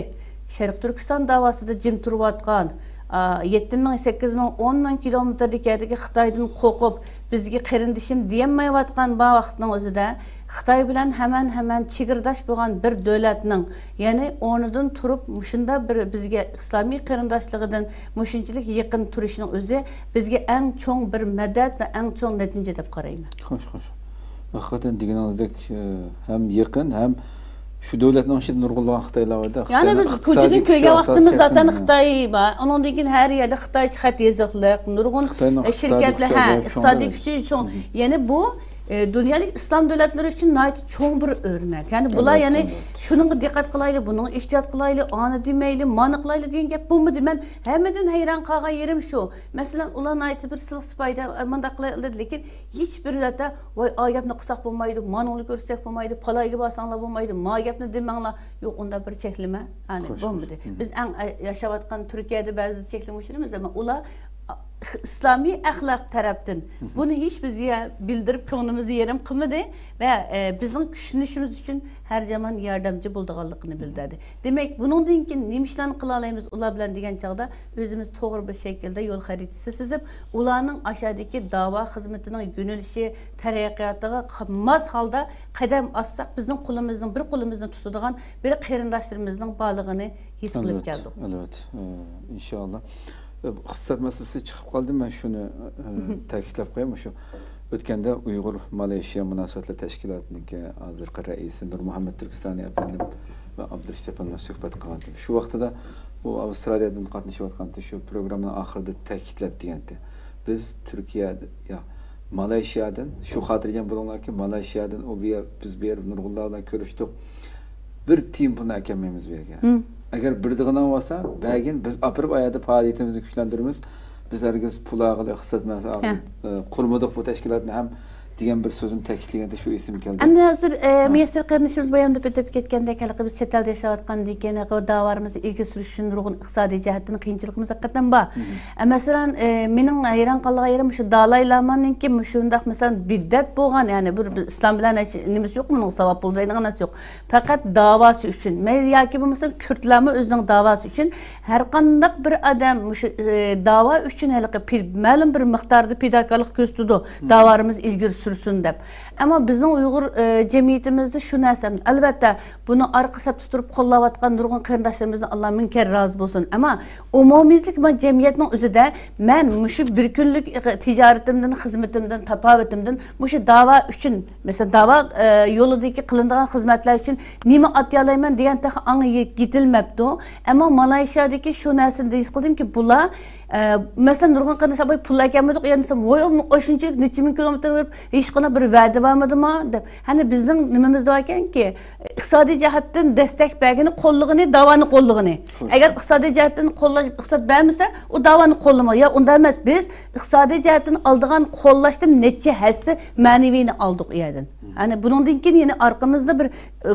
شەرقىي تۈركىستان داۋاسىدا جىم تۇرۇۋاتقان، ئا، يەتتە مىڭ، سەككىز مىڭ، ئون مىڭ كىلومېتىردىكى يەردىكى خىتايدىن قورقۇپ، بىزگە قېرىندىشىم دېيەلمەيۋاتقان بار ۋاقىتنىڭ ئۆزىدە، خىتاي بىلەن ھەمەن ھەمەن چېگرىداش بولغان بىر دۆلەتنىڭ، يەنى ئورنىدىن تۇرۇپ، مۇشۇنداق بىر بىزگە ئىسلامىي قېرىنداشلىقىدىن مۇشۇنچىلىك يېقىن تۇرۇشىنىڭ ئۆزى بىزگە ئەڭ چوڭ بىر مەدەت ۋە ئەڭ چوڭ نەتىجە دەپ قارايمەن. خوش، خوش. ھەقىقەتەن دېگىنىڭىزدەك، ئە، ھەم يېقىن، ھەم شۇ دۆلەتنىڭ ئىچىدە نۇرغۇنلىغان خىتايلار بار-دە. يەنى خىتاينىڭ بىز ئىقتىسادىي كۆچىدىن كۆرگەن كۈچى ۋاقتىمىزدا ئاساسىي زاتەن تەركىبى. خىتاي بار. ئۇنىڭدىن كېيىن ھەر يەردە خىتايچە خەت يېزىقلىق، نۇرغۇن، خىتاينىڭ ئە، ئىقتىسادىي شىركەتلەر، كۈچى ھە، ئاجايىپ چوڭ ئىقتىسادىي دەرىجىدە. كۈچى چوڭ. مم. يەنى بۇ، ئە، دۇنيالىك ئىسلام دۆلەتلىرى ئۈچۈن ناھايىتى چوڭ بىر ئۆرنەك. يەنى بۇلار، ئەلۋەتتە، يەنى، ئەلۋەتتە. شۇنىڭغا دىققەت قىلايلى، بۇنىڭغا ئېھتىيات قىلايلى، ئانى دېمەيلى، مانى قىلايلى دېگەن گەپ بولمىدى. مەن ھەممىدىن ھەيران قالغان يېرىم شۇ. مەسىلەن، ئۇلار ناھايىتى بىر سىلىق سىپايىدا، ئە، مۇنداق قىلايلى دېدى، لېكىن ھېچ بىر دۆلەتتە، ۋاي، ئا گەپنى قىلساق بولمايدۇ، مانىڭنى كۆرسەك بولمايدۇ، پالايغا بارساڭلار بولمايدۇ، ما گەپنى دېمەڭلار. يوق، ئۇنداق بىر چەكلىمە، يەنى، خوش، بولمىدى. خوش. مم. بىز ئەڭ، ئە، ياشاۋاتقان تۈركىيەدە بەزىدە چەكلىمە ئۇچرىمىز، ئەمما ئۇلار، ئا، ئىسلامىي ئەخلاق تەرەپتىن، مم، بۇنى ھېچ بىزگە بىلدۈرۈپ، كۆڭلىمىزنى يېرىم قىلمىدى ۋە، ئە، بىزنىڭ چۈشىنىشىمىز ئۈچۈن ھەر زامان ياردەمچى بولىدىغانلىقىنى بىلدۈردى. دېمەك، بۇنىڭدىن كېيىن نېمە ئىشلارنى قىلالايمىز ئۇلار بىلەن دېگەن چاغدا، ئۆزىمىز توغرا بىر شەكىلدە يول خەرىتىسى سىزىپ، ئۇلارنىڭ ئاشۇ يەردىكى داۋا خىزمىتىنىڭ يۆنىلىشى، تەرەققىياتىغا ق-، ماس ھالدا قەدەم ئاتساق، بىزنىڭ قولىمىزنىڭ، بىر قولىمىزنى تۇتىدىغان بىر قېرىنداشلىرىمىزنىڭ بارلىقىنى ھېس قىلىپ، ئەلۋەتتە، كەلدۇق. ئەلۋەتتە. ئە، ئىنشائاللا. ئە، ئىقتىساد مەسىلىسى چىقىپ قالدى، مەن شۇنى، ئە، مهم، تەكىتلەپ قوياي. مۇشۇ ئۆتكەندە ئۇيغۇر مالايشىيا مۇناسىۋەتلەر تەشكىلاتىنىڭكى ھازىرقى رەئىسى نۇرمۇھەممەت تۈركىستانى ئەپەندىم ۋە ئابدۇرېشىت ئەپەندىم بىلەن سۆھبەت قىلغانتىم. شۇ ۋاقتىدا ئۇ ئاۋسترالىيەدىن قاتنىشىۋاتقانتى، شۇ پروگراممىنىڭ ئاخىرىدا تەكىتلەپ دېگەنتى. بىز تۈركىيە، يا، مالايشىيادىن، شۇ خاتىرجەم بولۇڭلاركى، مالايشىيادىن ئۇ بۇ يەر، بىز بۇ يەر نۇرغۇنلار بىلەن كۆرۈشتۇق. بىر تىيىن پۇلنى ئەكەلمەيمىز بۇ يەرگە. مم. ئەگەر بېرىدىغىنىڭ بولسا، بەرگىن، بىز ئاپىرىپ ئۇ يەردە پائالىيىتىمىزنى كۈچلەندۈرىمىز. بىز ھەرگىز پۇل ئارقىلىق، ئىقتىساد مەسىلىسى ئارقىلىق، ھە، ئە، قۇرمىدۇق بۇ تەشكىلاتنى ھەم دېگەن بىر سۆزنى تەكىتلىگەندە شۇ ئېسىمگە كەلدى. ئەمدى ھازىر، ئە، ھە، مۇيەسسەر قېرىندىشىمىز بايام دەپ ئۆتۈپ كەتكەندەك، ھېلىقى بىز چەت ئەلدە ياشاۋاتقاندىن كېيىن، ھېلىقى داۋالىرىمىزنى ئىلگىرى سۈرۈش ئۈچۈن نۇرغۇن ئىقتىسادىي جەھەتتىن قىيىنچىلىقىمىز ھەقىقەتەن بار. مم. ئە، مەسىلەن، ئە، مېنىڭ ھەيران قالغان يېرىم مۇشۇ دالاي لامانىڭكى مۇشۇنداق، مەسىلەن، بىدئەت بولغان، يەنى بىر، بىر ئىسلام بىلەن ھېچ نېمىسى يوق، بۇنىڭ ساۋاب پۇل دەيدىغان نەرسە يوق. پەقەت داۋاسى ئۈچۈن، مەيلى ياكى بولمىسا كۈردلەرمۇ ئۆزىنىڭ داۋاسى ئۈچۈن ھەر قانداق بىر ئادەم مۇشۇ، ئە، داۋا ئۈچۈن ھېلىقى پى-، مەلۇم بىر مىقداردا پىداكارلىق كۆرسىتىدۇ، مم، داۋالىرىمىز ئىلگىرى سۈرسۇن دەپ. ئەمما بىزنىڭ ئۇيغۇر، ئە، جەمئىيىتىمىزدە شۇ نەرسە، ئەلۋەتتە، بۇنىڭ ئارقا سەپتە تۇرۇپ قوللاۋاتقان نۇرغۇن قېرىنداشلىرىمىزدىن ئاللا مىڭ كەررە رازى بولسۇن. ئەمما ئومۇميۈزلۈك ما جەمئىيەتنىڭ ئۆزىدە مەن مۇشۇ بىر كۈنلۈك تىجارىتىمدىن، خىزمىتىمدىن، تاپاۋىتىمدىن مۇشۇ داۋا ئۈچۈن، مەسىلەن، داۋا، ئە، يولىدىكى قىلىنىدىغان خىزمەتلەر ئۈچۈن نېمە ئاتىيالايمەن دېگەن تېخى ئاڭا يېتىلمەپتۇ. ئەمما مالايشىيادىكى شۇ نەرسىنى ھېس قىلدىمكى، بۇلار، ئە، مەسىلەن، نۇرغۇن قېرىنداشلار، «ۋاي، پۇل ئەكەلمىدۇق، يا نېمىسە، ۋاي، ئاشۇنچىلىك نەچچە مىڭ كىلومېتىر بېرىپ، ھېچقانداق بىر ۋەدە بارمىدىما؟» دەپ. ھەنە بىزنىڭ نېمىمىز باركەنكى، ئىقتىسادىي جەھەتتىن دەستەك بەرگىنى، قوللىغىنى، داۋانى قوللىغىنى. خوش. ئەگەر ئىقتىسادىي جەھەتتىن قوللاش، ئىقتىساد بەرمىسە، ئۇ داۋانى قوللىما. يا ئۇنداق ئەمەس، بىز ئىقتىسادىي جەھەتتىن ئالىدىغان قوللاشتىن نەچچە ھەسسە مەنىۋىنى ئالدۇق ئۇ يەردىن. مم. يەنى بۇنىڭدىن كېيىن يەنە ئارقىمىزدا بىر،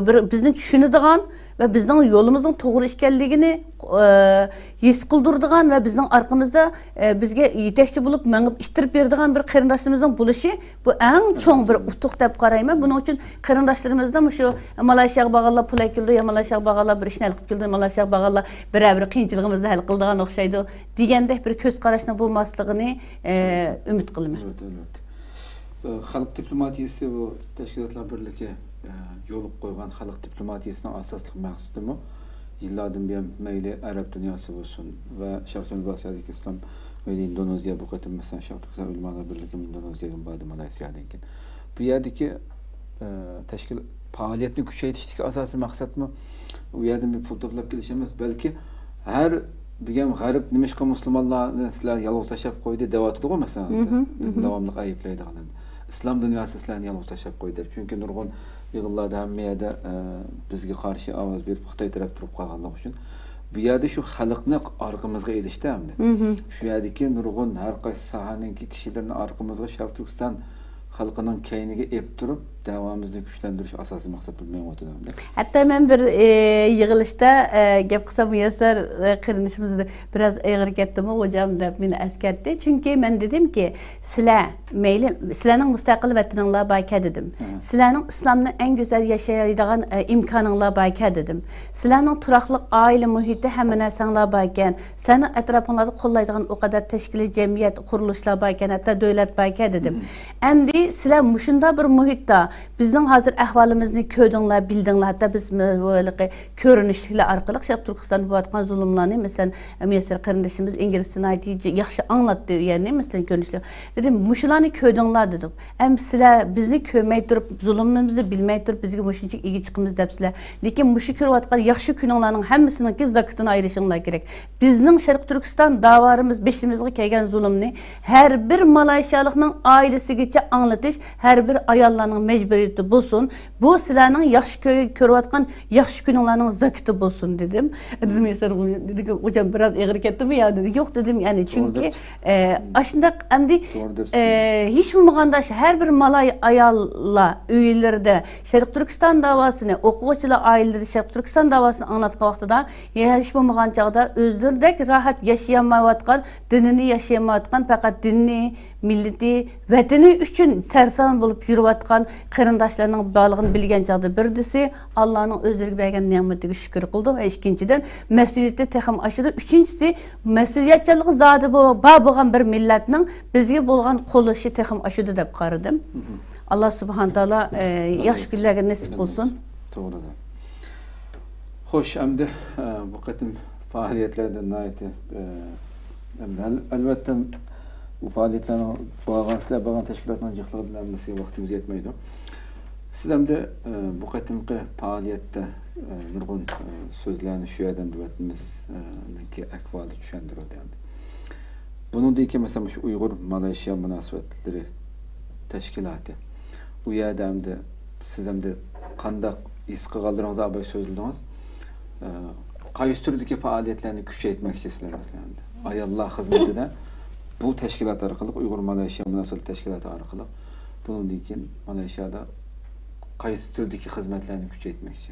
بىر بىزنى چۈشىنىدىغان ۋە بىزنىڭ يولىمىزنىڭ توغرا ئىكەنلىكىنى، ئە، ھېس قىلدۇرىدىغان ۋە بىزنىڭ ئارقىمىزدا، ئە، بىزگە يېتەكچى بولۇپ مېڭىپ ئىتتىرىپ بېرىدىغان بىر قېرىنداشلىرىمىزنىڭ بولۇشى، بۇ ئەڭ چوڭ بىر ئۇتۇق دەپ قارايمەن. بۇنىڭ ئۈچۈن قېرىنداشلىرىمىزدا مۇشۇ مالايشىياغا بارغانلار پۇل ئەكېلىدۇ، يا مالايشىياغا بارغانلار بىر ئىشنى ھەل قىلىپ كېلىدۇ، مالايشىياغا بارغانلار بىرەر بىر قىيىنچىلىقىمىزنى ھەل قىلىدىغان ئوخشايدۇ دېگەندەك بىر كۆز قاراشنىڭ بولماسلىقىنى، ئە، ئۈمىد قىلىمەن. ئەلۋەتتە، ئەلۋەتتە. ئە، خەلق دىپلوماتىيىسى بۇ تەشكىلاتلار بىرلىكى، ئە، يولغا قويغان خەلق دىپلوماتىيىسىنىڭ ئاساسلىق مەقسىتىمۇ يىللاردىن بۇيان مەيلى ئەرەب دۇنياسى بولسۇن ۋە شەرقىي جەنۇبىي ئاسىيادىكى ئىسلام، مەيلى ئىندونېزىيە، بۇ قېتىم مەسىلەن شەرقىي تۈركىستان ئۆلىمالار بىرلىكىمۇ ئىندونېزىيەگىمۇ باردى مالايسىيادىن كېيىن. بۇ يەردىكى، ئە، تەشكىل پائالىيەتنى كۈچەيتىشتىكى ئاساسىي مەقسەتمۇ ئۇ يەردىن بىر پۇل توپلاپ كېلىش ئەمەس، بەلكى ھەر بۈگۈن غەرب نېمىشقا مۇسۇلمانلارنى سىلەر يالغۇز تاشلاپ قويدى دەۋاتىدىغۇ، مەسىلەن، مهم، بىزنى مهم. داۋاملىق ئەيىبلەيدىغان. ئىسلام دۇنياسى سىلەرنى يالغۇز تاشلاپ قويدى دەپ. چۈنكى نۇرغۇن يىغىنلاردا ھەممە يەردە، ئە، بىزگە قارشى ئاۋاز بېرىپ، خىتاي تەرەپ تۇرۇپ قالغانلىقى ئۈچۈن، بۇ يەردە شۇ خەلقنى ئارقىمىزغا ئېلىشتا ئەمدى. مهم. شۇ يەردىكى نۇرغۇن ھەر قايسى ساھەنىڭكى كىشىلىرىنى ئارقىمىزغا شەرقىي تۈركىستان خەلقىنىڭ كەينىگە ئېلىپ تۇرۇپ، دەۋامىزنى كۈچلەندۈرۈش ئاساسىي مەقسەت بولۇپ مېڭىۋاتىدۇ ئەمدى. ھەتتا مەن بىر، ئى، يىغىلىشتا، ئى، گەپ قىلسام، مۇيەسسەر، ئى، قېرىندىشىمىز بىراز ئېغىر كەتتىمۇ، خوجام، دەپ مېنى ئەسكەرتتى. چۈنكى مەن دېدىمكى، سىلەر، مەيلى، سىلەرنىڭ مۇستەقىل ۋەتىنىڭلار باركەن دېدىم. ھە. سىلەرنىڭ ئىسلامنى ئەڭ گۈزەل ياشايدىغان، ئى، ئىمكانىڭلار باركەن دېدىم. سىلەرنىڭ تۇراقلىق ئائىلە مۇھىتى، ھەممە نەرسەڭلار باركەن. سىلەرنىڭ ئەتراپىڭلاردا قوللايدىغان ئۇ قەدەر تەشكىلىي جەمئىيەت، قۇرۇلۇشلار باركەن، ھەتتا دۆلەت باركەن دېدىم. ئەمدى سىلەر مۇشۇنداق بىر مۇھىتتا، بىزنىڭ ھازىر ئەھۋالىمىزنى كۆردۈڭلار، بىلدىڭلار، ھەتتا بىز م-، ھېلىقى كۆرۈنۈشلەر ئارقىلىق شەرقىي تۈركىستاندا بولۇۋاتقان زۇلۇملارنى، مەسىلەن، مۇيەسسەر قېرىندىشىمىز ئىنگلىزچە ناھايىتى ج-، ياخشى ئاڭلاتتى، يەنى، مەسىلەن، كۆرۈنۈشلەر. دېدىم، مۇشۇلارنى كۆردۈڭلار، دېدىم. ئەمدى سىلەر بىزنى كۆرمەي تۇرۇپ، زۇلۇمىمىزنى بىلمەي تۇرۇپ، بىزگە مۇشۇنچىلىك ئىگە چىقىمىز دەپسىلەر. لېكىن مۇشۇ كۆرۈۋاتقان ياخشى كۈنۈڭلارنىڭ ھەممىسىنىڭكى زاكىتىنى ئايرىشىڭلار كېرەك. بىزنىڭ شەرقىي تۈركىستان داۋالىرىمىز، بېشىمىزغا كەلگەن زۇلۇمنى ھەر بىر مالايشىيالىقنىڭ ئائىلىسىگىچە ئاڭلىتىش، ھەر بىر ئاياللارنىڭ مەجبۇرىيىتى بولسۇن. بۇ سىلەرنىڭ ياخشى كۆ-، كۆرۈۋاتقان ياخشى كۈنۈڭلارنىڭ زاكىتى بولسۇن، دېدىم. دېدىم، ياسار، دېدىكى، خوجام، بىراز ئېغىر كەتتىمۇ يا؟ دېدى، يوق، دېدىم، يەنى، چۈنكى، ئە، ئاشۇنداق ئەمدى، ئە، ھېچ بولمىغاندا شۇ ھەر بىر مالاي ئاياللار ئۆيلىرىدە شەرقىي تۈركىستان داۋاسىنى، ئوقۇغۇچىلار ئائىلىلىرىدە شەرقىي تۈركىستان داۋاسىنى ئاڭلاتقان ۋاقتىدا، ھېچ بولمىغان چاغدا ئۆزلىرىدەك راھەت ياشىيالمايۋاتقان، دىنىنى ياشىيالمايۋاتقان، پەقەت دىنىنى، مىللىتى، ۋەتىنى ئۈچۈن سەرسان بولۇپ يۈرۈۋاتقان قېرىنداشلارنىڭ بارلىقىنى بىلگەن چاغدا، بىردىسى ئاللانىڭ ئۆزلىرىگە بەرگەن نېمىتىگە شۈكۈر قىلىدۇ ۋە ئىككىنچىدىن، مەسئۇلىيىتى تېخىمۇ ئاشىدۇ. ئۈچىنچىسى، مەسئۇلىيەتچانلىقى زادى بو-، بار بولغان بىر مىللەتنىڭ بىزگە بولغان قوللىشى تېخىمۇ ئاشىدۇ دەپ قارىدىم. ئاللا سۇبھانە تائالا، ئە، ياخشى كۈنلەرگە نېسىپ قىلسۇن. توغرا. خوش، ئەمدى، ئە، بۇ قېتىم پائالىيەتلەردىن ناھايىتى، ئە، ئەمدى ئەل-، ئەلۋەتتە، بۇ پائالىيەتلەرنىڭ بارغان، سىلەر بارغان تەشكىلاتنىڭ جىقلىقىدىن ھەممىسىگە ۋاقتىمىز يەتمەيدۇ. سىز ئەمدى، ئە، بۇ قېتىمقى پائالىيەتتە، ئە، نۇرغۇن، ئە، سۆزلەرنى شۇ يەردە ئەمدى ۋەتىنىمىز، ئە، نىڭكى ئەھۋالى چۈشەندۈرۈلدى ئەمدى. بۇنىڭدىن كېيىن، مەسىلەن، مۇشۇ ئۇيغۇر مالايشىيا مۇناسىۋەتلىرى تەشكىلاتى، ئۇ يەردە ئەمدى سىز ئەمدى قانداق ھېس قىلغانلىرىڭىزنى ئاۋۋال سۆزلىدىڭىز. ئە، قايسى تۈردىكى پائالىيەتلەرنى كۈچەيتمەكچىسىلەر، مەسىلەن، ئاياللار خىزمىتىدە بۇ تەشكىلات ئارقىلىق، ئۇيغۇر مالايشىيا مۇناسىۋەت تەشكىلاتى ئارقىلىق، بۇنىڭدىن كېيىن مالايشىيادا قايسى تۈردىكى خىزمەتلەرنى كۈچەيتمەكچى؟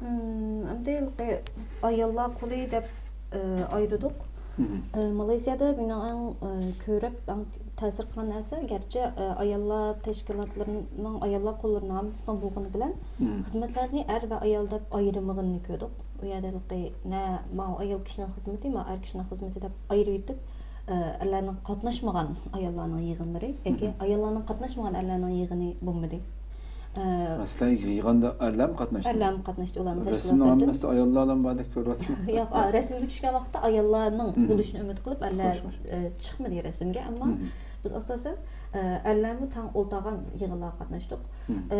مم، ئەمدى ھېلىقى بىز ئاياللار قولى دەپ، ئە، ئايرىدۇق. مم. ئە، مالايسىيادا مېنىڭ ئەڭ، ئە، كۆرۈپ، ئەڭ تەسىر قىلغان نەرسە، گەرچە، ئە، ئاياللار تەشكىلاتلىرىنىڭ، ئاياللار قوللىرىنىڭ ھەممىسىنىڭ بولغىنى بىلەن، مم، خىزمەتلەرنى ئەر ۋە ئايال دەپ ئايرىمىغىنىنى كۆردۇق. ئۇ يەردە ھېلىقى نە ماۋۇ ئايال كىشىنىڭ خىزمىتى، ماۋۇ ئەر كىشىنىڭ خىزمىتى دەپ ئايرىۋېتىپ، ئە، ئەرلەرنىڭ قاتناشمىغان ئاياللارنىڭ يىغىنلىرى ياكى، مم، ئاياللارنىڭ قاتناشمىغان ئەرلەرنىڭ يىغىنى بولمىدى. ئە، سىلەر يىغىندا ئەرلەرمۇ قاتناشتى؟ ئەرلەرمۇ قاتناشتى، ئۇلارنىڭ تەشكىلاتلىرىدىن. رەسىمنىڭ ھەممىسىدە ئاياللارلا باردەك كۆرۈۋاتىمەن. ياق، ئا، رەسىمگە چۈشكەن ۋاقىتتا ئاياللارنىڭ، مم، بولۇشىنى ئۈمىد قىلىپ، ئەرلەر، خوش، خوش، ئە، چىقمىدى رەسىمگە، ئەمما، مم، بىز ئاساسەن، ئە، ئەرلەرمۇ تەڭ ئولتۇرغان يىغىنلارغا قاتناشتۇق. مم. ئە،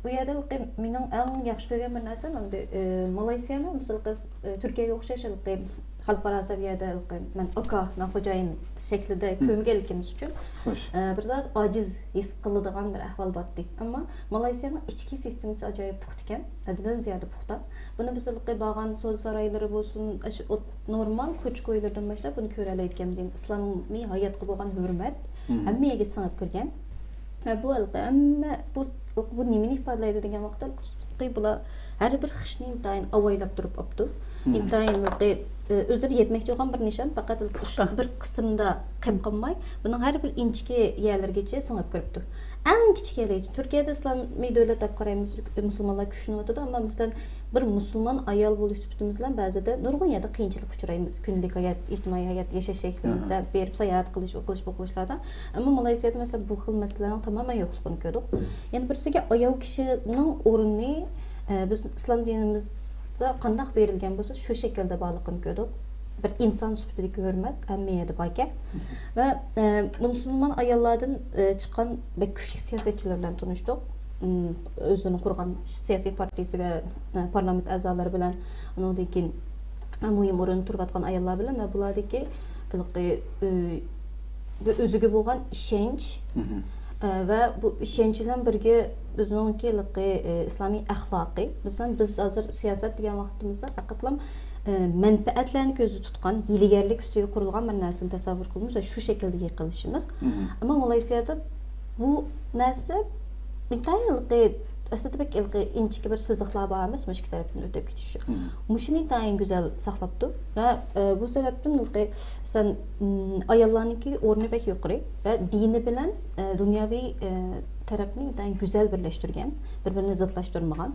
بۇ يەردە مېنىڭ ئەڭ ياخشى كۆرگەن بىر نەرسەم، ئەمدى، ئە، مالايسىيەنىڭ بىز ئە، تۈركىيەگە ئوخشاش ھېلىقى خەلقئارا سەۋىيەدە ھېلىقى مەن ئاكا، مەن خوجايىن شەكلىدە، مم، كۆرمىگەنلىكىمىز ئۈچۈن، خوش، ئە، بىر ئاز ئاجىز ھېس قىلىدىغان بىر ئەھۋال بارتتى. ئەمما مالايسىيانىڭ ئىچكى سىستېمىسى ئاجايىپ پۇختا ئىكەن، ھەددىدىن زىيادە پۇختا. بۇنى بىز ھېلىقى بارغان سودا سارايلىرى بولسۇن، ئاشۇ ئوت-، نورمال كوچا-كويلىرىدىن باشلاپ بۇنى كۆرەلەيدىكەنمىز. يەنى ئىسلامىي ھاياتقا بولغان ھۆرمەت، مم، ھەممە يەرگە سىڭىپ كىرگەن. ۋە بۇ ھېلىقى ھەممە بۇ، بۇ نېمىنى ئىپادىلەيدۇ دېگەن ۋاقىتتا، ھېلىقى بۇلار ھەر بىر خىشنى ئىنتايىن ئاۋايلاپ تۇرۇپ ئاپتۇ. مم. ئىنتايىن ھېلىقى، ئۆزلىرى يەتمەكچى بولغان بىر نىشان، پەقەت ھېلىقى ئۇششۇق بىر قىسىمدا قېلىپ قالماي، بۇنىڭ ھەر بىر ئىنچىكە يەرلىرىگىچە سىڭىپ كىرىپتۇ. ئەڭ كىچىك يەرلىرىگىچە. تۈركىيەدە ئىسلامىي دۆلەت دەپ قارايمىز، مۇسۇلمانلار كۈچلىنىۋاتىدۇ، ئەمما مەسىلەن، بىر مۇسۇلمان ئايال بولۇش سۈپىتىمىز بىلەن بەزىدە نۇرغۇن يەردە قىيىنچىلىققا ئۇچرايمىز. كۈندىلىك ھايات، ئىجتىمائىي ھايات، ياشاش شەكلىمىزدە، ئاھا، بېرىپ ساياھەت قىلىش، ئۇ قىلىش، بۇ قىلىشلاردا. ئەمما مالايسىيادا، مەسىلەن، بۇ خىل مەسىلىلەرنىڭ تامامەن يوقلۇقىنى كۆردۇق. يەنە بىرسىگە، ئايال كىشىنىڭ ئورنى، ئە، بىز ئىسلام دىنىمىزدا قانداق بېرىلگەن بولسا، شۇ شەكىلدە بارلىقىنى كۆردۇق. بىر ئىنسان سۈپىتىدىكى ھۆرمەت ھەممە يەردە باركەن. ۋە، ئە، مۇسۇلمان ئاياللاردىن، ئە، چىققان بەك كۈچلۈك سىياسەتچىلەر بىلەن تونۇشتۇق. ئۆزلىرىنىڭ قۇرغان سىياسىي پارتىيىسى ۋە، ئە، پارلامېنت ئەزالىرى بىلەن، ئۇنىڭدىن كېيىن، ئە، مۇھىم ئورۇندا تۇرۇۋاتقان ئاياللار بىلەن ۋە بۇلاردىكى ھېلىقى، ئۆ، بىر ئۆزىگە بولغان ئىشەنچ، مھم، ئە، ۋە بۇ ئىشەنچ بىلەن بىرگە ئۆزىنىڭكى ھېلىقى، ئە، ئىسلامىي ئەخلاقى. مەسىلەن، بىز ھازىر سىياسەت دېگەن ۋاقتىمىزدا پەقەتلا، ئە، مەنپەئەتلەرنى كۆزدە تۇتقان، ھىيلىگەرلىك ئۈستىگە قۇرۇلغان بىر نەرسىنى تەسەۋۋۇر قىلىمىز ۋە شۇ شەكىلدە يېقىنلىشىمىز. مھم. ئەمما مالايسىيادا بۇ نەرسە ئىنتايىن ھېلىقى، ئەسلىدە بەك ھېلىقى ئىنچىكە بىر سىزىقلار بار ئەمەس، مۇشۇ ئىككى تەرەپتىن ئۆتۈپ كېتىش ئۈچۈن. مۇشۇنى ئىنتايىن گۈزەل ساقلاپتۇ. ۋە، ئە، بۇ سەۋەبتىن ھېلىقى سەن، ئىم، ئاياللارنىڭكى ئورنى بەك يۇقىرى ۋە دىنى بىلەن، ئە، دۇنياۋى، ئە، تەرەپنى ئىنتايىن گۈزەل بىرلەشتۈرگەن، بىر-بىرىنى زىتلاشتۇرمىغان.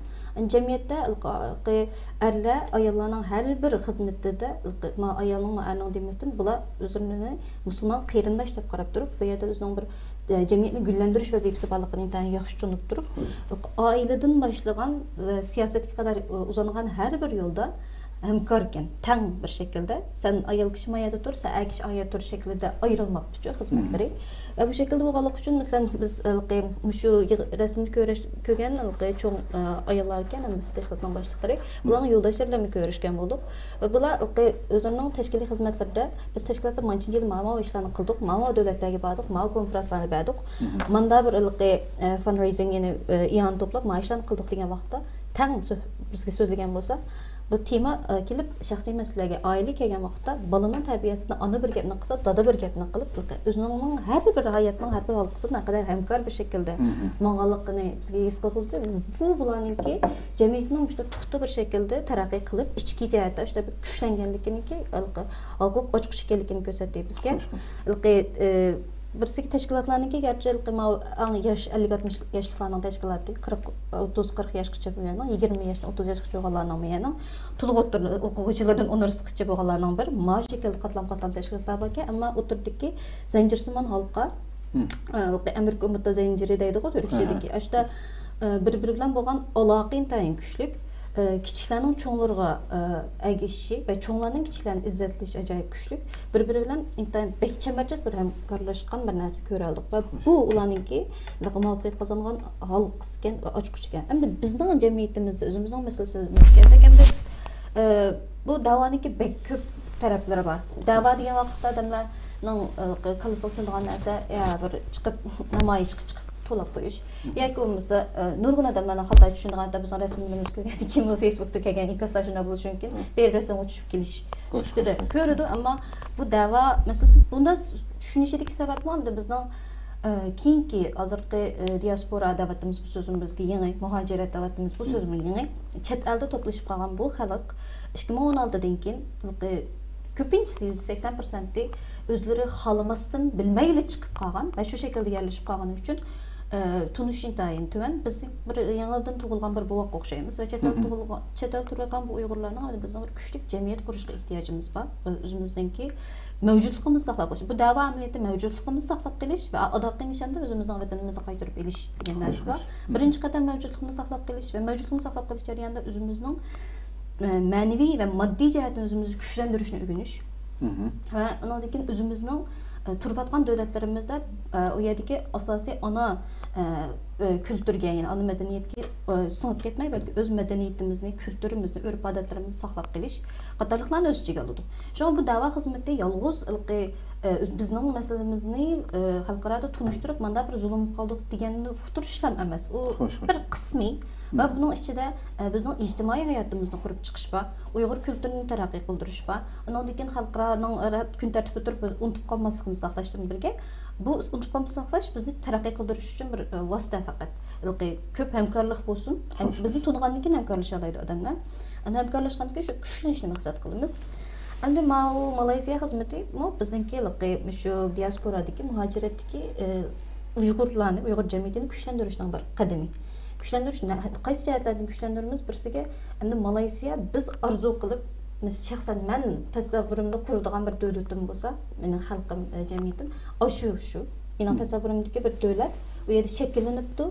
جەمئىيەتتە ھېلىقى ئەرلەر ئاياللارنىڭ ھەر بىر خىزمىتىدە، ھېلىقى ما ئايالنىڭ، ما ئەرنىڭ دېمەستىن، بۇلار ئۆزلىرىنى مۇسۇلمان قېرىنداش دەپ قاراپ تۇرۇپ، بۇ يەردە ئۆزىنىڭ بىر ئە، جەمئىيەتنى گۈللەندۈرۈش ۋەزىپىسى بارلىقىنى ئىنتايىن ياخشى چۈشىنىپ تۇرۇپ، ئائىلىدىن باشلىغان ۋە سىياسەتكە قەدەر ئۇزانغان ھەر بىر يولدا ھەمكاركەن، تەڭ بىر شەكىلدە. سەن ئايال كىشى ما يەردە تۇر، سەن ئەر كىشى ئا يەردە تۇر شەكلىدە ئايرىلماپتۇچۇ خىزمەتلىرى. ۋە بۇ شەكىلدە بولغانلىقى ئۈچۈن، مەسىلەن، بىز ھېلىقى مۇشۇ يىغ-، رەسىمدە كۆرۈش-، كۆرگەن ھېلىقى چوڭ، ئە، ئاياللار ئىكەن، ھەممىسى تەشكىلاتنىڭ باشلىقلىرى. بۇلارنىڭ يولداشلىرى بىلەنمۇ كۆرۈشكەن بولدۇق. ۋە بۇلار ھېلىقى ئۆزلىرىنىڭ تەشكىلىي خىزمەتلىرىدە بىز تەشكىلاتتا مانچىنچى يىل ماۋۇ ئىشلارنى قىلدۇق، ماۋۇ دۆلەتلەرگە باردۇق، ماۋۇ كونفرانسلارنى بەردۇق، ماندا بىر ھېلىقى، ئە، فانرېيزىڭ، يەنى، ئە، ئىئانە توپلاپ، ماۋۇ ئىشلارنى قىلدۇق دېگەن ۋاقىتتا تەڭ سۆ-، بىزگە سۆزلىگەن بولسا، بۇ تېما، ئە، كېلىپ شەخسىي مەسىلىلەرگە، ئائىلىگە كەلگەن ۋاقىتتا بالىنىڭ تەربىيەسىدە ئانا بىر گەپنى قىلسا، دادا بىر گەپنى قىلىپ، ھېلىقى ئۆزىنىڭ ھەر بىر ھاياتنىڭ ھەر بىر ھالقىسىدا نەقەدەر ھەمكار بىر شەكىلدە ماڭغانلىقىنى بىزگە ھېس قىلغۇزدى. بۇ بۇلارنىڭكى جەمئىيەتنىڭ مۇشۇنداق پۇختا بىر شەكىلدە تەرەققىي قىلىپ، ئىچكى جەھەتتە شۇنداق بىر كۈچلەنگەنلىكىنىڭكى ھېلىقى ھالقىلىق ئاچقۇچ ئىكەنلىكىنى كۆرسەتتى بىزگە. ھېلىقى، ئە، بىرسىكى تەشكىلاتلارنىڭكى گەرچە ھېلىقى ماۋۇ ئەڭ ياش، ئەللىك ئاتمىش ياشلىقلارنىڭ تەشكىلاتى، قىرىق، ئوتتۇز قىرىق ياشقىچە بۇ يەرنىڭ، يىگىرمە ياشتىن ئوتتۇز ياشقىچە بولغانلارنىڭ بۇ يەرنىڭ، تولۇق ئوتتۇرا ئوقۇغۇچىلىرىدىن ئۇنىۋېرسىتېتقىچە بولغانلارنىڭ بىر، ما شەكىلدە قاتلام-قاتلام تەشكىلاتلار باركەن، ئەمما ئوتتۇرىدىكى زەنجىرسىمان ھالقا، ئە، ئامېرىكا ئۈمىدى زەنجىرى دەيدىغۇ تۈركچىدىكى. ئاشۇنداق، ئە، بىر-بىرى بىلەن بولغان ئالاقە ئىنتايىن كۈچلۈك. ئە، كىچىكلەرنىڭ چوڭلىرىغا، ئە، ئەگىشىشى ۋە چوڭلارنىڭ كىچىكلەرنى ئىززەتلىشى ئاجايىپ كۈچلۈك. بىر-بىرى بىلەن ئىنتايىن بەك چەمبەرچاس بىر ھەمكارلاشقان بىر نەرسە كۆرەلدۇق. ۋە بۇ ئۇلارنىڭكى مۇۋەپپەقىيەت قازانغان ھالقىسىكەن ۋە ئاچقۇچىكەن. ئەمدى بىزنىڭ جەمئىيىتىمىزدە ئۆزىمىزنىڭ مەسىلىسىگە كەلسەك، ئەمدى، ئە، بۇ دەۋانىڭكى بەك كۆپ تەرەپلىرى بار. دەۋا دېگەن ۋاقىتتا ئادەملەرنىڭ، ئە، كاللىسىغا كېلىدىغان نەرسە، يا بىر چىقىپ نامايىشقا چىقىپ توۋلاپ قويۇش. ياكى بولمىسا، ئە، نۇرغۇن ئادەملەرنىڭ خاتا چۈشىنىدىغان، ھەتتا بىزنىڭ رەسىملىرىمىزنى كۆرگەندىن كېيىن بۇ فېيسبۇكتا كەلگەن ئىنكاسلار شۇنداق بولۇشى مۇمكىن. بىر رەسىمگە چۈشۈپ كېلىش سۈپىتىدە كۆرىدۇ، ئەمما بۇ دەۋا مەسىلىسى بۇنداق چۈشىنىشىدىكى سەۋەبمۇ ئەمدى بىزنىڭ، ئە، كېيىنكى ھازىرقى، ئە، دىياسپورا دەۋاتىمىز بۇ سۆزىمىزگە يېڭى، مۇھاجىرەت دەۋاتىمىز بۇ سۆزمۇ يېڭى. چەت ئەلدە توپلىشىپ قالغان بۇ خەلق ئىككى مىڭ ئون ئالتىدىن كېيىن ھېلىقى كۆپىنچىسى، يۈزدە سەكسەن پىرسەنتى ئۆزلىرى خالىماستىن بىلمەيلا چىقىپ قالغان ۋە شۇ شەكىلدە يەرلىشىپ قالغىنى ئۈچۈن، ئە، تونۇشى ئىنتايىن تۆۋەن. بىز بىر يېڭىدىن تۇغۇلغان بىر بوۋاققا ئوخشايمىز ۋە چەت ئەلدە تۇغۇلغان، چەت ئەلدە تۇرۇۋاتقان بۇ ئۇيغۇرلارنىڭ بىزنىڭ بىر كۈچلۈك جەمئىيەت قۇرۇشقا ئېھتىياجىمىز بار. ئۆزىمىزنىڭكى مەۋجۇتلۇقىمىزنى ساقلاپ قېلىش. بۇ دەۋا ئەمەلىيىتى مەۋجۇتلۇقىمىزنى ساقلاپ قېلىش ۋە ئاداققى نىشاندا ئۆزىمىزنىڭ ۋەتىنىمىزنى قايتۇرۇپ ئېلىش دېگەن نەرسە بار. بىرىنچى قەدەم مەۋجۇتلۇقنى ساقلاپ قېلىش ۋە مەۋجۇتلۇقنى ساقلاپ قېلىش جەريانىدا ئۆزىمىزنىڭ، ئە، مەنىۋى ۋە ماددىي جەھەتتىن ئۆزىمىزنى كۈچلەندۈرۈشنى ئۆگىنىش. ۋە ئۇنىڭدىن كېيىن ئۆزىمىزنىڭ، ئە، تۇرۇۋاتقان دۆلەتلىرىمىزدە، ئە، ئۇ يەردىكى ئاساسىي ئانا، ئە، ئە، كۈلتۈرگە، يەنى ئانا مەدەنىيەتكە، ئە، سىڭىپ كەتمەي، بەلكى ئۆز مەدەنىيىتىمىزنى، كۈلتۈرىمىزنى، ئۆرپ-ئادەتلىرىمىزنى ساقلاپ قېلىش قاتارلىقلارنى ئۆز ئىچىگە ئالىدۇ. شۇڭا بۇ دەۋا خىزمىتى يالغۇز ھېلىقى، ئە، ئۆز-، بىزنىڭ مەسىلىمىزنى، ئە، خەلقئارادا تونۇشتۇرۇپ، ماندا بىر زۇلۇم قىلدۇق دېگەننى ئۇقتۇرۇشلام ئەمەس. ئۇ بىر قىسمى ۋە بۇنىڭ ئىچىدە، ئە، بىزنىڭ ئىجتىمائىي ھاياتىمىزنى قۇرۇپ چىقىش بار، ئۇيغۇر كۈلتۈرىنى تەرەققىي قىلدۇرۇش بار. ئۇنىڭدىن كېيىن خەلقئارانىڭ، ئە، كۈن تەرتىپىدە تۇرۇپ بىز ئۇنتۇپ قالماسلىقىمىزنى ساقلاشتىن بىرگە، بۇ ئۇنتۇپ قالماسلىقنى ساقلاش بىزنى تەرەققىي قىلدۇرۇش ئۈچۈن بىر، ئە، ۋاسىتە پەقەت. ھېلىقى كۆپ ھەمكارلىق بولسۇن. ھەم بىزنى تونۇغاندىن كېيىن ھەمكارلىشالايدۇ ئادەملەر. ئەنە ھەمكارلاشقاندىن كېيىن شۇ كۈچلىنىشنى مەقسەت قىلىمىز. ئەمدى ماۋۇ مالايزىيە خىزمىتىمۇ بىزنىڭكى ھېلىقى مۇشۇ دىياسپورادىكى، مۇھاجىرەتتىكى، ئە، ئۇيغۇرلارنى، ئۇيغۇر جەمئىيىتىنى كۈچلەندۈرۈشنىڭ بىر قەدىمى. كۈچلەندۈرۈش نە-، قايسى جەھەتلەردىن كۈچلەندۈرىمىز؟ بىرسىگە، ئەمدى مالايزىيە بىز ئارزۇ قىلىپ، مەس-، شەخسەن مەن تەسەۋۋۇرۇمدا قۇرىدىغان بىر دۆلىتىم بولسا، مېنىڭ خەلقىم، ئە، جەمئىيىتىم ئاشۇ شۇ. مېنىڭ تەسەۋۋۇرۇمدىكى بىر دۆلەت، ئۇ يەردە شەكىللىنىپتۇ.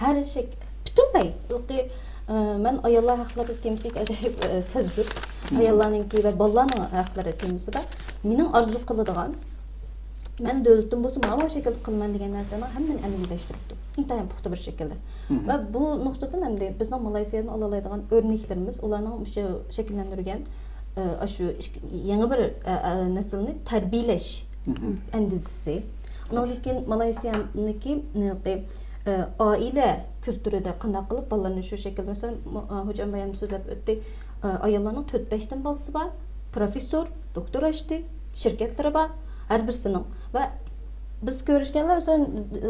ھەر شەك-، پۈتۈنلەي، ھېلىقى، ئە، مەن ئاياللار ھەقلىرى تېمىسىدىكى ئاجايىپ، ئە، سەزگۈر. ئاياللارنىڭكى ۋە بالىلارنىڭ ھەقلىرى تېمىسىدا مېنىڭ ئارزۇ قىلىدىغان، مەن دۆلىتىم بولسا ماۋۇ شەكىلدە قىلىمەن دېگەن نەرسىلەرنىڭ ھەممىنى ئەمەلىيلەشتۈرۈپتۇ. ئىنتايىن پۇختا بىر شەكىلدە. ۋە بۇ نۇقتىدىن ئەمدى بىزنىڭ مالايسىيادىن ئالالايدىغان ئۆرنەكلىرىمىز، ئۇلارنىڭ مۇشۇ شەكىللەندۈرگەن، ئە، ئاشۇ ئىش-، يېڭى بىر، ئە، ئە، نەسىلنى تەربىيەلەش ئەندىزىسى. ئۇنىڭدىن كېيىن مالايسىيانىڭكى، ئە، ئائىلە كۈلتۈرىدە قانداق قىلىپ بالىلارنى شۇ شەكىلدە، مەسىلەن، م-، ئە، خوجام بايام سۆزلەپ ئۆتتى، ئە، ئاياللارنىڭ تۆت-بەشتىن بالىسى بار، پروفېسسور، دوكتور ئاشتى، شىركەتلىرى بار، ھەر بىرسىنىڭ. ۋە بىز كۆرۈشكەنلەر، مەسىلەن،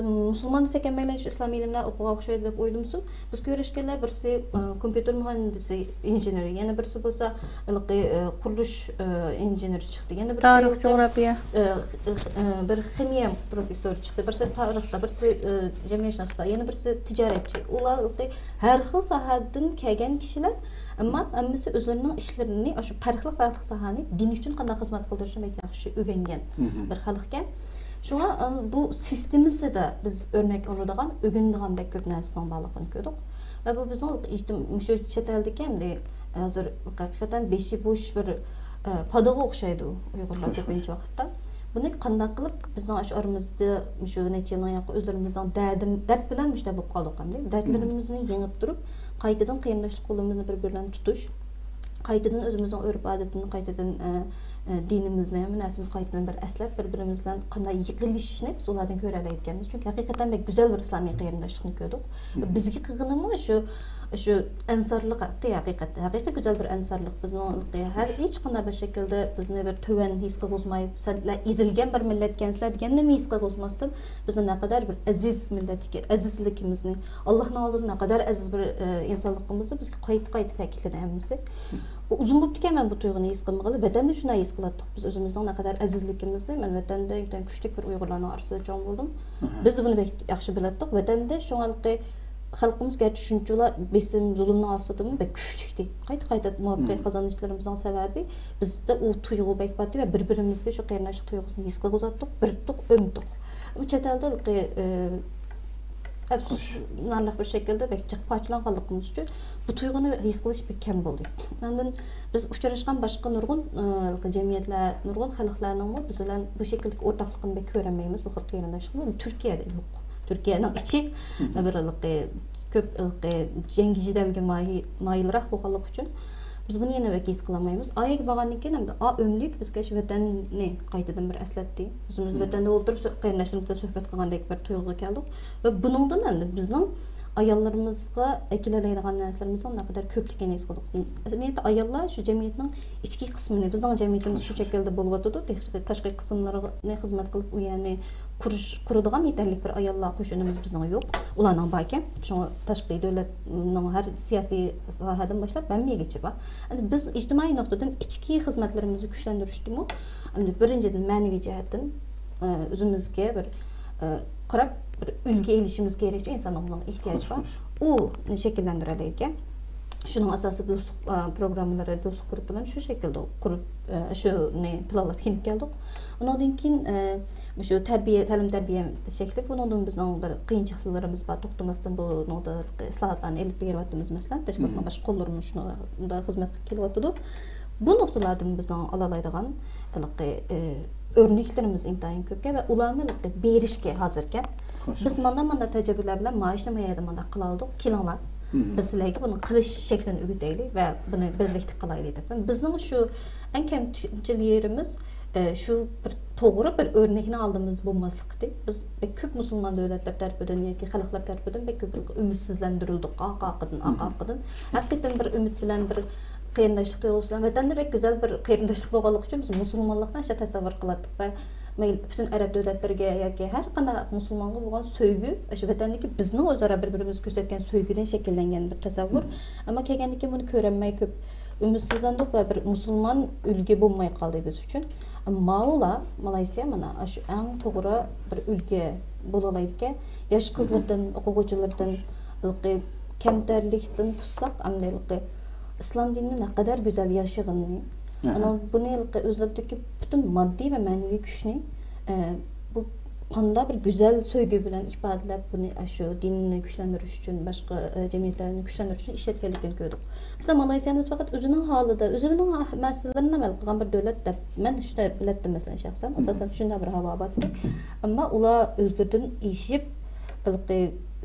مۇسۇلمان دېسەك، ھەممەيلەن شۇ ئىسلامىي ئىلىملەر ئوقۇغان ئوخشايدۇ دەپ ئويلىمىسۇن. بىز كۆرۈشكەنلەر، بىرسى، ئە، كومپيۇتېر مۇھەندىسى، ئىنژېنېر، يەنە بىرسى بولسا ھېلىقى، ئە، قۇرۇلۇش، ئە، ئىنژېنېرى چىقتى. يەنە بىرسى تارىخ، بولسا، جۇغراپىيە. ئە، ئە، ئە، بىر خىمىيە پروفېسسورى چىقتى. بىرسى تارىختا، بىرسى، ئە، جەمئىيەتشۇناسلىقتا، يەنە بىرسى تىجارەتچى. ئۇلار ھېلىقى ھەر خىل ساھەدىن كەلگەن كىشىلەر، ئەمما ھەممىسى ئۆزلىرىنىڭ ئىشلىرىنى، ئاشۇ پەرقلىق-پەرقلىق ساھەنى دىن ئۈچۈن قانداق خىزمەت قىلدۇرۇشنى بەك ياخشى ئۆگەنگەن بىر خەلقكەن. شۇڭا، ئە، بۇ سىستېمىسىدا بىز ئۆرنەك ئالىدىغان، ئۆگىنىدىغان بەك كۆپ نەرسىنىڭ بارلىقىنى كۆردۇق. ۋە بۇ بىزنىڭ ئىجتىم-، مۇشۇ چەت ئەلدىكى ئەمدى ھازىر ھەقىقەتەن بېشى بوش بىر، ئە، پادىغا ئوخشايدۇ ئۇيغۇرلار كۆپىنچە ۋاقىتتا. بۇنى قانداق قىلىپ بىزنىڭ ئاشۇ ئارىمىزدا مۇشۇ نەچچە يىلنىڭ ياقى ئۆزلىرىمىزنىڭ دەردىم-، دەرد بىلەن مۇشۇنداق بولۇپ قالدۇق ئەمدى. دەردلىرىمىزنى يېڭىپ تۇرۇپ، قايتىدىن قېرىنداشلىق قولىمىزنى بىر-بىرى بىلەن تۇتۇش، قايتىدىن ئۆزىمىزنىڭ ئۆرپ-ئادىتىنى، قايتىدىن، ئە، ئە، دىنىمىزنى، ھەممە نەرسىمىزنى قايتىدىن بىر ئەسلەپ، بىر-بىرىمىز بىلەن قانداق يىغىلىشىشنى بىز ئۇلاردىن كۆرەلەيدىكەنمىز. چۈنكى ھەقىقەتەن بەك گۈزەل بىر ئىسلامىي قېرىنداشلىقنى كۆردۇق. بىزگە قىلغىنىمۇ شۇ، شۇ ئەنسارلىق ھەقىقىي، ھەقىقىي گۈزەل بىر ئەنسارلىق. بىزنىڭ ھەر ھېچقانداق بىر شەكىلدە بىزنى بىر تۆۋەن ھېس قىلغۇزماي، سىلەر ئېزىلگەن بىر مىللەتكەنسىلەر دېگەننىمۇ ھېس قىلغۇزماستىن، بىزنى نەقەدەر بىر ئەزىز مىللەت ئىكەن، ئەزىزلىكىمىزنى، ئاللانىڭ ئالدىدا نەقەدەر ئەزىز بىر، ئە، ئىنسانلىقىمىزنى بىزگە قايتا-قايتا تەكىتلىدى ھەممىسى. ئۇ ئۇزۇن بوپتىكەن مەن بۇ تۇيغۇنى ھېس قىلمىغىلى. ۋەتەندە شۇنداق ھېس قىلاتتۇق. بىز ئۆزىمىزنىڭ نەقەدەر ئەزىزلىكىمىزنى، مەن ۋەتەندە كۈچلۈك بىر ئۇيغۇرلارنىڭ ئارىسىدا چوڭ بولدۇم. بىز بۇنى بەك ياخشى بىلەتتۇق. ۋەتەندە شۇڭا ھېلىقى خەلقىمىز گەرچە شۇنچىلا بېسىم، زۇلۇمنىڭ ئاستىدىمۇ بەك كۈچلۈكتى. قايتا-قايتا مۇۋەپپەقىيەت قازانىشلىرىمىزنىڭ سەۋەبى بىزدە ئۇ تۇيغۇ بەك بارتى ۋە بىر-بىرىمىزگە شۇ قېرىنداشلىق تۇيغۇسىنى ھېس قىلغۇزاتتۇق، بىرتتۇق، ئۆمدۇق. ئۇ چەت ئەلدە ھېلىقى، ئە، ئەپسۇسلىنارلىق بىر شەكىلدە بەك جىق پارچىلانغانلىقىمىز ئۈچۈن بۇ تۇيغۇنى ھېس قىلىش بەك كەم بولدى. ئاندىن بىز ئۇچراشقان باشقا نۇرغۇن، ئە، جەمئىيەتلەر، نۇرغۇن خەلقلەرنىڭمۇ بىز بىلەن بۇ شەكىلدىكى ئورتاقلىقىنى بەك كۆرەلمەيمىز، بۇ خىل قېرىنداشلىقنى. تۈركىيەدە يوق. تۈركىيەنىڭ ئىچى بىر ھېلىقى كۆپ ھېلىقى جەڭگى جېدەلگە مايىل-، مايىلراق بولغانلىقى ئۈچۈن بىز بۇنى يەنە بەك ھېس قىلالمايمىز. ئا يەرگە بارغاندىن كېيىن ئەمدى ئا ئۆملۈك بىزگە شۇ ۋەتەننى قايتىدىن بىر ئەسلەتتى. ئۆزىمىز ۋەتەندە ئولتۇرۇپ سۆ-، قېرىنداشلىرىمىز بىلەن سۆھبەت قىلغاندەك بىر تۇيغۇغا كەلدۇق. ۋە بۇنىڭدىن ئەمدى بىزنىڭ ئاياللىرىمىزغا ئەكېلەلەيدىغان نەرسىلىرىمىزنىڭ نەقەدەر كۆپلۈكىنى ھېس قىلدۇق. نىھايەتتە ئاياللار شۇ جەمئىيەتنىڭ ئىچكى قىسمىنى، بىزنىڭ جەمئىيىتىمىز شۇ شەكىلدە بولۇۋاتىدۇ، تېخى تاشقى قىسىملىرىنى خىزمەت قىلىپ، ئۇ يەرنى قۇرۇش، قۇرىدىغان يېتەرلىك بىر ئاياللار قوشۇنىمىز بىزنىڭ يوق. ئۇلارنىڭ باركەن. شۇڭا تاشقى دۆلەتنىڭ ھەر سىياسىي ساھەدىن باشلاپ ھەممىگىچە بار. ئەمدى بىز ئىجتىمائىي نۇقتىدىن ئىچكى خىزمەتلىرىمىزنى كۈچلەندۈرۈشتىمۇ، ئەمدى بىرىنچىدىن، مەنىۋى جەھەتتىن، ئە، ئۆزىمىزگە بىر، ئە، قاراپ بىر ئۈلگە ئېلىشىمىز كېرەك. ئىنساننىڭ بۇنىڭغا ئېھتىياجى بار. ئۇنى شەكىللەندۈرەلەيدىكەن. شۇنىڭ ئاساسىدا دوستلۇق، ئە، پروگراممىلىرى، دوستلۇق گۇرۇپپىلىرىنى شۇ شەكىلدە قۇرۇپ، ئە، شۇنى پىلانلاپ كېلىپ كەلدۇق. ئۇنىڭدىن كېيىن، ئە، مۇشۇ تەربىيە، تەلىم-تەربىيە شەكلى، بۇنىڭدىن بىزنىڭ بىر قىيىنچىلىقلىرىمىز بار، توختىماستىن بۇنىڭدا ئىسلاھاتلارنى ئېلىپ بېرىۋاتىمىز، مەسىلەن، تەشكىلاتنىڭ باشقا قوللىرىمۇ شۇنىڭدا خىزمەت قىلىپ كېلىۋاتىدۇ. بۇ نۇقتىلاردىن بىزنىڭ ئالالايدىغان ھېلىقى، ئى، ئۆرنەكلىرىمىز ئىنتايىن كۆپكەن ۋە ئۇلارمۇ ھېلىقى بېرىشكە ھازىركەن. بىز مانا مانداق تەجرىبىلەر بىلەن مانا ئىشنى ما يەردە مانداق قىلالىدۇق، كېلىڭلار، بىز سىلەرگە بۇنى قىلىش شەكلىنى ئۆگىتەيلى ۋە بۇنى بىرلىكتە قىلايلى دەپ. بىزنىڭ شۇ ئەڭ كەمچىل يېرىمىز، ئى، شۇ بىر توغرا بىر ئۆرنەكنى ئالدىمىزدا بولماسلىقى. بىز بەك كۆپ مۇسۇلمان دۆلەتلەر تەرىپىدىن ياكى خەلقلەر تەرىپىدىن بەك كۆپ ئۈمىدسىزلەندۈرۈلدۇق، ئارقا-ئارقىدىن، ئارقا-ئارقىدىن. ھەقىقەتەن بىر ئۈمىد بىلەن، بىر قېرىنداشلىق تۇيغۇسى بىلەن، ۋەتەندە بەك گۈزەل بىر قېرىنداشلىق بولغانلىقى ئۈچۈن بىز مۇسۇلمانلىقنى ئاشۇنداق تەسەۋۋۇر قىلاتتۇق ۋە مەيلى پۈتۈن ئەرەب دۆلەتلىرىگە ياكى ھەر قانداق مۇسۇلمانغا بولغان سۆيگۈ، ئاشۇ ۋەتەندىكى بىزنىڭ ئۆزئارا بىر-بىرىمىزگە كۆرسەتكەن سۆيگۈدىن شەكىللەنگەن بىر تەسەۋۋۇر. ئەمما كەلگەندىن كېيىن بۇنى كۆرەلمەي كۆپ ئۈمىدسىزلەندۇق ۋە بىر مۇسۇلمان ئۈلگە بولماي قالدى بىز ئۈچۈن. ماۋۇلار، مالايسىيا مانا ئاشۇ ئەڭ توغرا بىر ئۈلگە بولالايدىكەن. ياش قىزلىرىدىن، ئوقۇغۇچىلىرىدىن ھېلىقى كەمتەرلىكتىن تۇتساق، ئەمدى ھېلىقى ئىسلام دىنىنى نەقەدەر گۈزەل ياشىغىنىنى، ئانا بۇنى ھېلىقى ئۆزلىرىدىكى پۈتۈن ماددىي ۋە مەنىۋى كۈچنى، ئە، بۇ قانداق بىر گۈزەل سۆيگۈ بىلەن ئىپادىلەپ، بۇنى ئاشۇ دىننى كۈچلەندۈرۈش ئۈچۈن، باشقا، ئە، جەمئىيەتلەرنى كۈچلەندۈرۈش ئۈچۈن ئىشلەتكەنلىكىنى كۆردۇق. مەسىلەن، مالايسىيەنى بىز پەقەت ئۆزىنىڭ ھالىدا، ئۆزىنىڭ مەسىلىلىرىنى ھەل قىلغان بىر دۆلەت دەپ مەن شۇنداق بىلەتتىم، مەسىلەن، شەخسەن. ئاساسەن شۇنداق بىر ھاۋا بارتى. ئەمما ئۇلار ئۆزلىرىدىن ئېشىپ، ھېلىقى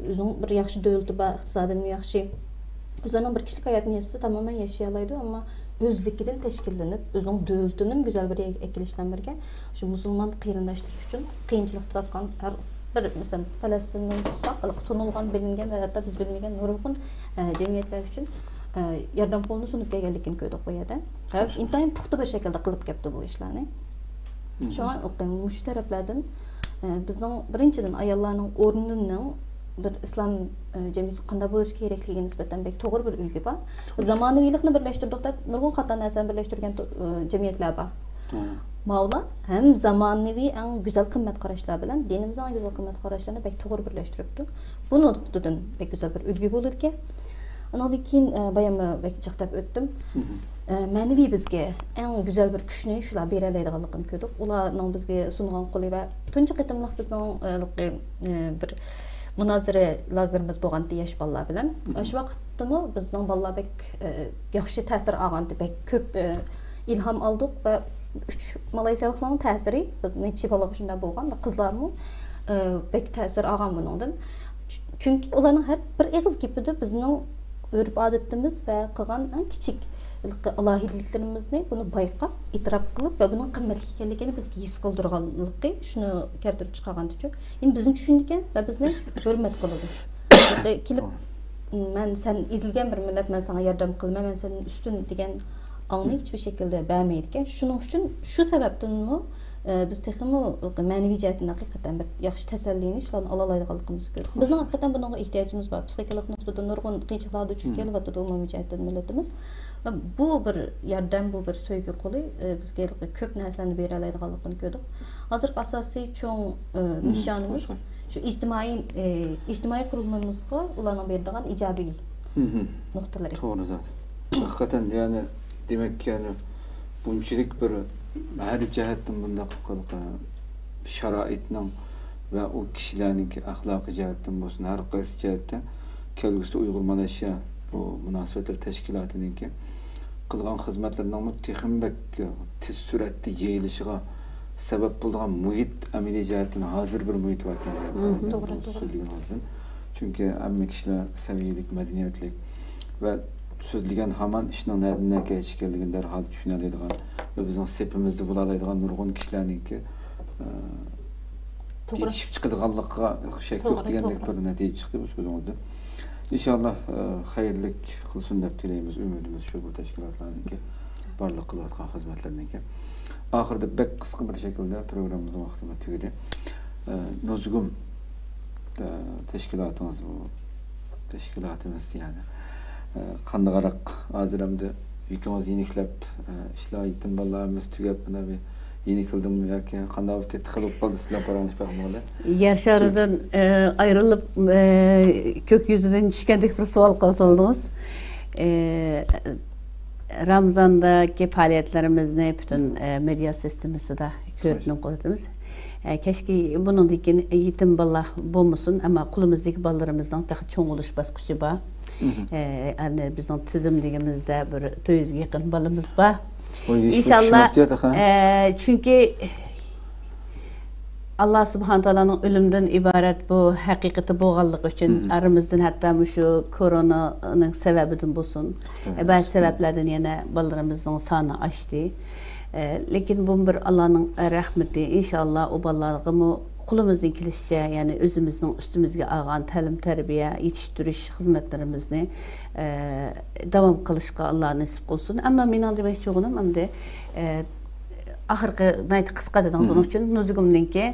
ئۆزىنىڭ بىر ياخشى دۆلىتى بار، ئىقتىسادىمۇ ياخشى. ئۆزلىرىنىڭ بىر كىشىلىك ھاياتىنى ياشىسا، تامامەن ياشىيالايدۇ، ئەمما ئۆزلۈكىدىن تەشكىللىنىپ، ئۆزىنىڭ دۆلىتىنىمۇ گۈزەل بىر يەرگە ئەكېلىش بىلەن بىرگە، شۇ مۇسۇلمان قېرىنداشلىرى ئۈچۈن قىيىنچىلىقتا تارتقان ھەر بىر، مەسىلەن، پەلەستىندىن تۇتساق، ھېلىقى تونۇلغان، بىلىنگەن ۋە ھەتتا بىز بىلمىگەن نۇرغۇن، ئە، جەمئىيەتلەر ئۈچۈن، ئە، ياردەم قولىنى سۇنۇپ كەلگەنلىكىنى كۆردۇق بۇ يەردە. ھە، ئىنتايىن پۇختا بىر شەكىلدە قىلىپ كەپتۇ بۇ ئىشلارنى. شۇڭا مۇشۇ تەرەپلەردىن ئە، بىزنىڭ بىرىنچىدىن ئاياللارنىڭ ئورنىنىڭ بىر ئىسلام، ئە، جەمئىيىتى قانداق بولۇشى كېرەكلىكىگە نىسبەتەن بەك توغرا بىر ئۈلگە بار. زامانىۋىلىقنى بىرلەشتۈردۇق دەپ نۇرغۇن خاتا نەرسىلەرنى بىرلەشتۈرگەن تو-، ئە، جەمئىيەتلەر بار. ماۋۇلار ھەم زامانىۋى ئەڭ گۈزەل قىممەت قاراشلار بىلەن دىنىمىزنىڭ ئەڭ گۈزەل قىممەت قاراشلىرىنى بەك توغرا بىرلەشتۈرۈپتۇ. بۇ نۇقتىدىن بەك گۈزەل بىر ئۈلگە بولىدىكەن. ئۇنىڭدىن كېيىن، ئە، بايام بەك جىق دەپ ئۆتتۈم. ئە، مەنىۋى بىزگە ئەڭ گۈزەل بىر كۈچنى شۇلار بېرەلەيدىغانلىقىنى كۆردۇق. ئۇلارنىڭ بىزگە سۇنغان قولى ۋە تۇنجى قېتىملىق بىزنىڭ، ئە، ھېلىقى، ئە، بىر مۇنازىرە لاگېرىمىز بولغانتى ياش بالىلار بىلەن. ئاشۇ ۋاقىتتىمۇ بىزنىڭ بالىلار بەك، ئە، ياخشى تەسىر ئالغانتى، بەك كۆپ، ئە، ئىلھام ئالدۇق ۋە ئۈچ مالايسىيالىقنىڭ تەسىرى، بىز نەچچە بالىغا شۇنداق بولغان، قىزلارمۇ، ئە، بەك تەسىر ئالغان بۇنىڭدىن. چۈ-، چۈنكى ئۇلارنىڭ ھەر بىر ئېغىز گېپىدە بىزنىڭ ئۆرپ-ئادىتىمىز ۋە قىلغان ئەڭ كىچىك ئالاھىدىلىكلىرىمىزنى بۇنى بايقاپ، ئېتىراپ قىلىپ ۋە بۇنىڭ قىممەتلىك ئىكەنلىكىنى بىزگە ھېس قىلدۇرغانلىقى، شۇنى كەلتۈرۈپ چىقارغانتىچۇ. يەنى بىزنى چۈشىنىدىكەن ۋە بىزنى ھۆرمەت قىلىدۇ. كېلىپ، مەن سەن ئېزىلگەن بىر مىللەت، مەن ساڭا ياردەم قىلىمەن، مەن سەندىن ئۈستۈن دېگەن ئاڭنى ھېچبىر شەكىلدە بەرمەيدىكەن. شۇنىڭ ئۈچۈن شۇ سەۋەبتىنمۇ، ئە، بىز تېخىمۇ مەنىۋى جەھەتتىن ھەقىقەتەن بىر ياخشى تەسەللىنى شۇلارنى ئالالايدىغانلىقىمىزنى كۆردۇق. بىزنىڭ ھەقىقەتەن بۇنىڭغا ئېھتىياجىمىز بار. پسىخىكىلىق نۇقتىدىن نۇرغۇن قىيىنچىلىقلارغا دۇچ كېلىۋاتىدۇ ئومۇمىي جەھەتتىن مىللىتىمىز. بۇ بىر ياردەم، بۇ بىر سۆيگۈ قولى، ئە، بىزگە كۆپ نەرسىلەرنى بېرەلەيدىغانلىقىنى كۆردۇق. ھازىرقى ئاساسىي چوڭ، ئە، نىشانىمىز شۇ ئىجتىمائىي، ئە، ئىجتىمائىي قۇرۇلمىمىزغا ئۇلارنىڭ بېرىدىغان ئىجابىي نۇقتىلىرى. توغرا زادى. ھەقىقەتەن، يەنى، دېمەك، يەنى بۇنچىلىك بىر ھەر جەھەتتىن بۇنداق قىلقا شارائىتنىڭ ۋە ئۇ كىشىلەرنىڭكى ئەخلاقىي جەھەتتىن بولسۇن، ھەر قايسى جەھەتتە كەلگۈسىدە ئۇيغۇر مالايشىيا بۇ مۇناسىۋەتلەر تەشكىلاتىنىڭكى قىلغان خىزمەتلىرىنىڭمۇ تېخىمۇ بەك تېز سۈرئەتتە يېيىلىشىغا سەۋەب بولىدىغان مۇھىت ئەمەلىي جەھەتتىن ھازىر بىر مۇھىت باركەن دەپ قارايمەن، توغرا، بۇ توغرا. سۆزلىگىنىڭىزدىن. چۈنكى ھەممە كىشىلەر سەۋىيەلىك، مەدەنىيەتلىك ۋە سۆزلىگەن ھامان ئىشنىڭ نەدىن نەگىچە ئىكەنلىكىنى دەرھال چۈشىنەلەيدىغان ۋە بىزنىڭ سېپىمىزدە بولالايدىغان نۇرغۇن كىشىلەرنىڭكى، ئە، توغرا. يېتىشىپ چىقىدىغانلىقىغا شەك يوق توغرا، دېگەندەك توغرا. بىر نەتىجە چىقتى بۇ سۆزىڭىزدىن. ئىنشاللا، ئە، خەيرلىك قىلسۇن دەپ تىلەيمىز، ئۈمىدىمىز شۇ بۇ تەشكىلاتلارنىڭكى بارلىق قىلىۋاتقان خىزمەتلىرىنىڭكى. ئاخىرىدا بەك قىسقا بىر شەكىلدە پروگراممىمىزنىڭ ۋاقتىمۇ تۈگىدى. ئە، نۇزۇگۇم، ئە، تەشكىلاتىڭىز بۇ، تەشكىلاتىمىز يەنى. ئە، قانداقراق ھازىر ئەمدى يۈكىڭىز يېنىكلەپ، ئە، ئىشلار يېتىم بالىلىرىمىز تۈگەپ، مانا بىر يېنىكلىدىمۇ ياكى قانداق بولۇپ كەتتى، خىل بولۇپ قالدى، سىلەر پاراڭلىشىپ باقمىغىلى. يەر شارىدىن، ئە، ئايرىلىپ، ئە، كۆك يۈزىدىن چۈشكەندەك بىر سوئال قىلسىڭىز. ئە، رامىزاندىكى پائالىيەتلىرىمىزنى پۈتۈن، ئە، مېدىيا سىستېمىسىدا كۆرۈنۈپ قىلىۋاتىمىز. ئە، كەچكى بۇنىڭدىن كېيىن يېتىم بالا بولمىسۇن، ئەمما قولىمىزدىكى بالىلىرىمىزنىڭ تېخى چوڭ بولۇش باسقۇچى بار. ئە، ئەنە بىزنىڭ تىزىملىكىمىزدە بىر تۆت يۈزگە يېقىن بالىمىز بار. ئىنشاللا، ئە، چۈنكى ئاللا سۇبھانە تائالانىڭ ئۆلۈمدىن ئىبارەت بۇ ھەقىقىتى بولغانلىقى ئۈچۈن، ئارىمىزدىن ھەتتا مۇشۇ كورونانىڭ سەۋەبىدىن بولسۇن، بەزى سەۋەبلەردىن يەنە بالىلىرىمىزنىڭ سانى ئاشتى. ئە، لېكىن بۇمۇ بىر ئاللانىڭ رەھمىتى. ئىنشاللا ئۇ بالىلارغىمۇ قولىمىزدىن كېلىشىچە، يەنى ئۆزىمىزنىڭ ئۈستىمىزگە ئالغان تەلىم-تەربىيە، يېتىشتۈرۈش خىزمەتلىرىمىزنى، ئە، داۋام قىلىشقا ئاللا نېسىپ قىلسۇن. ئەمما مېنىڭ دېمەكچى بولغىنىم ئەمدى، ئە، ئاخىرقى ناھايىتى قىسقا دېدىڭىز، ئۇنىڭ ئۈچۈن نۇزۇگۇمنىڭكى،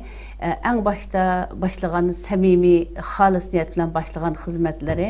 ئە، ئەڭ باشتا باشلىغان سەمىمىي، خالىس نىيەت بىلەن باشلىغان خىزمەتلىرى،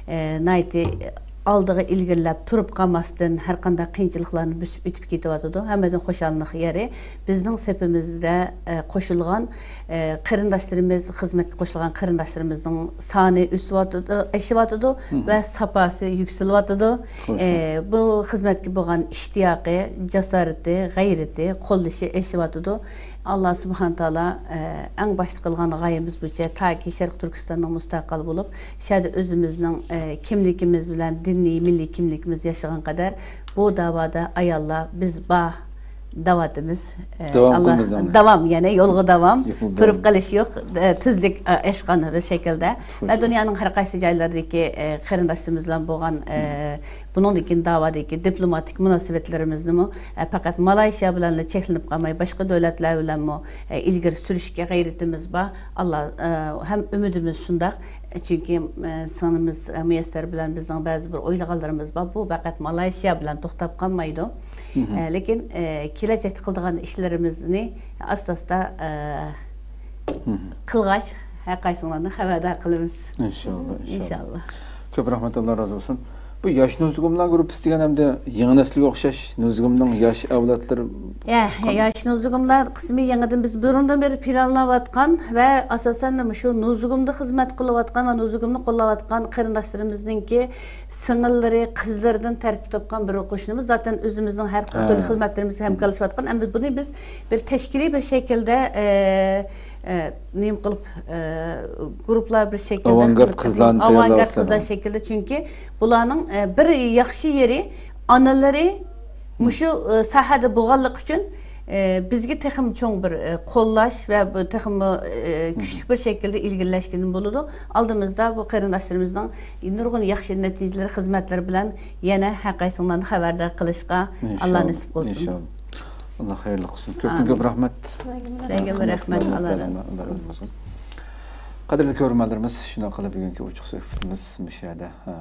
ئە، ناھايىتى ئالدىغا ئىلگىرىلەپ تۇرۇپ قالماستىن، ھەر قانداق قىيىنچىلىقلارنى بۆسۈپ ئۆتۈپ كېتىۋاتىدۇ. ھەممىدىن خۇشاللىق يېرى، بىزنىڭ سېپىمىزدە، ئە، قوشۇلغان، ئە، قېرىنداشلىرىمىز، خىزمەتكە قوشۇلغان قېرىنداشلىرىمىزنىڭ سانى ئۆسۈۋاتىدۇ، ئېشىۋاتىدۇ ۋە ساپاسى يۈكسىلىۋاتىدۇ. ئە، بۇ خىزمەتكە بولغان ئىشتىياقى، جاسارىتى، غەيرىتى، قوللىشى ئېشىۋاتىدۇ. ئاللا سۇبھانە تائالا، ئە، ئەڭ باشتا قىلغان غايىمىز بويىچە تاكى شەرقىي تۈركىستاننىڭ مۇستەقىل بولۇپ، شۇ يەردە ئۆزىمىزنىڭ، ئە، كىملىكىمىز بىلەن دىنىي، مىللىي كىملىكىمىز ياشىغان قەدەر بۇ داۋادا ئاياللار بىز بار دەۋاتىمىز. ئە، داۋام ئاللا، قىلىمىز داۋام. داۋام، يەنى يولغا داۋام، تۇرۇپ قېلىش يوق، ئە، تېزلىك، ئە، ئاشقان بىر شەكىلدە. ۋە دۇنيانىڭ ھەر قايسى جايلىرىدىكى، ئە، قېرىنداشلىرىمىز بىلەن بولغان، ئە، بۇنىڭدىن كېيىن داۋادىكى دىپلوماتىك مۇناسىۋەتلىرىمىزنىمۇ، ئە، پەقەت مالايشىيا بىلەنلا چەكلىنىپ قالماي، باشقا دۆلەتلەر بىلەنمۇ، ئە، ئىلگىرى سۈرۈشكە غەيرىتىمىز بار. ئاللا، ئە، ھەم ئۈمىدىمىز شۇنداق. چۈنكى، ئە، سىڭلىمىز، ئە، مۇيەسسەر بىلەن بىزنىڭ بەزى بىر ئويلىغانلىرىمىز بار. بۇ پەقەت مالايشىيا بىلەن توختاپ قالمايدۇ. ئە، لېكىن، ئە، كېلەچەكتە قىلىدىغان ئىشلىرىمىزنى ئاستا-ئاستا، ئە، قىلغاچ، ھەر قايسىڭلارنى خەۋەردار قىلىمىز. ئىنشاللا، ئىنشاللا. كۆپ رەھمەت، ئاللا رازى بولسۇن. بۇ ياش نۇزۇگۇملار گۇرۇپپىسى دېگەن ئەمدى يېڭى نەسىلگە ئوخشاش نۇزۇگۇمنىڭ ياش ئەۋلادلىرى يا، ياش نۇزۇگۇملار قىسمى يېڭىدىن بىز بۇرۇندىن بېرى پىلانلاۋاتقان ۋە ئاساسەن مۇشۇ نۇزۇگۇمدا خىزمەت قىلىۋاتقان ۋە نۇزۇگۇمنى قوللاۋاتقان قېرىنداشلىرىمىزنىڭكى سىڭىللىرى، قىزلىرىدىن تەركىب تاپقان بىر قوشۇنىمىز. زاتەن ئۆزىمىزنىڭ ھەر ھە. تۈرلۈك خىزمەتلىرىمىزدە ھەمكارلىشىۋاتقان. ئەمدى بۇنى بىز بىر تەشكىلىي بىر شەكىلدە، ئە، ئە، نېمە قىلىپ، ئە، گۇرۇپپىلار بىر شەكىلدە ئاۋانگارد خىزمەت قىلىپ، قىزلارنى ئاۋانگارد تەييارلاۋاتىسىلەر. قىزلار شەكلىدە. چۈنكى بۇلارنىڭ، ئە، بىر ياخشى يېرى، ئانىلىرى مۇشۇ، ئە، ساھەدە بولغانلىقى ئۈچۈن، ئە، بىزگە تېخىمۇ چوڭ بىر، ئە، قوللاش ۋە بۇ تېخىمۇ، ئە، كۈچلۈك بىر شەكىلدە ئىلگىرىلەشكىنى بولىدۇ. ئالدىمىزدا بۇ قېرىنداشلىرىمىزنىڭ نۇرغۇن ياخشى نەتىجىلىرى، خىزمەتلىرى بىلەن يەنە ھەر قايسىڭلارنى خەۋەردار قىلىشقا ئاللا ئىنشاللا، نېسىپ قىلسۇن. ئىنشاللا. ئاللا خەيرلىك قىلسۇن. كۆپتىن كۆپ ئامىن. رەھمەت. سىلەرگە بىر رەھمەت، ئاللا رازى بولسۇن. قەدىرلىك كۆرۈرمەنلىرىمىز، شۇنداق قىلىپ بۈگۈنكى ئوچۇق سۆھبىتىمىز مۇشۇ يەردە، ئە،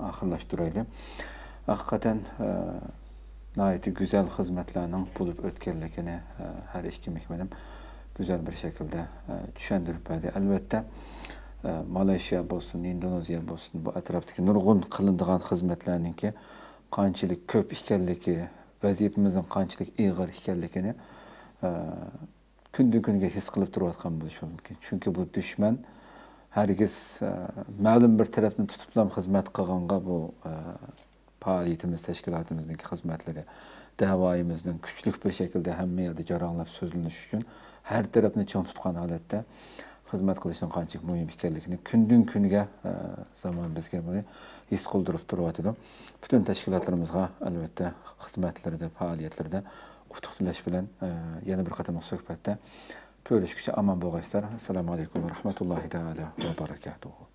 ئاخىرلاشتۇرايلى. ھەقىقەتەن، ئە، ناھايىتى گۈزەل خىزمەتلەرنىڭ بولۇپ ئۆتكەنلىكىنى، ئە، ھەر ئىككى مېھمىنىم گۈزەل بىر شەكىلدە، ئە، چۈشەندۈرۈپ بەردى. ئەلۋەتتە، ئە، مالايشىيا بولسۇن، ئىندونېزىيە بولسۇن، بۇ ئەتراپتىكى نۇرغۇن قىلىنىدىغان خىزمەتلەرنىڭكى قانچىلىك كۆپ ئىكەنلىكى، ۋەزىپىمىزنىڭ قانچىلىك ئېغىر ئىكەنلىكىنى، ئە، كۈندىن كۈنگە ھېس قىلىپ تۇرۇۋاتقان بولۇشى مۇمكىن. چۈنكى بۇ دۈشمەن ھەرگىز، ئە، مەلۇم بىر تەرەپنى تۇتۇپلا خىزمەت قىلغانغا بۇ، ئە، پائالىيىتىمىز، تەشكىلاتىمىزنىڭكى خىزمەتلىرى، دەۋايىمىزنىڭ كۈچلۈك بىر شەكىلدە ھەممە يەردە جاراڭلاپ سۆزلىنىشى ئۈچۈن ھەر تەرەپنى چىڭ تۇتقان ھالەتتە خىزمەت قىلىشنىڭ قانچىلىك مۇھىم ئىكەنلىكىنى كۈندىن كۈنگە، ئە، زامان بىزگە بۇنى ھېس قىلدۇرۇپ تۇرۇۋاتىدۇ. پۈتۈن تەشكىلاتلىرىمىزغا ئەلۋەتتە خىزمەتلىرىدە، پائالىيەتلىرىدە ئۇتۇق تىلەش بىلەن، ئە، يەنە بىر قېتىملىق سۆھبەتتە كۆرۈشكىچە ئامان بولغايسىلەر. ئەسسالامۇ ئەلەيكۇم ۋە رەھمەتۇللاھى تەئالا ۋە بەرەكاتۇھۇ.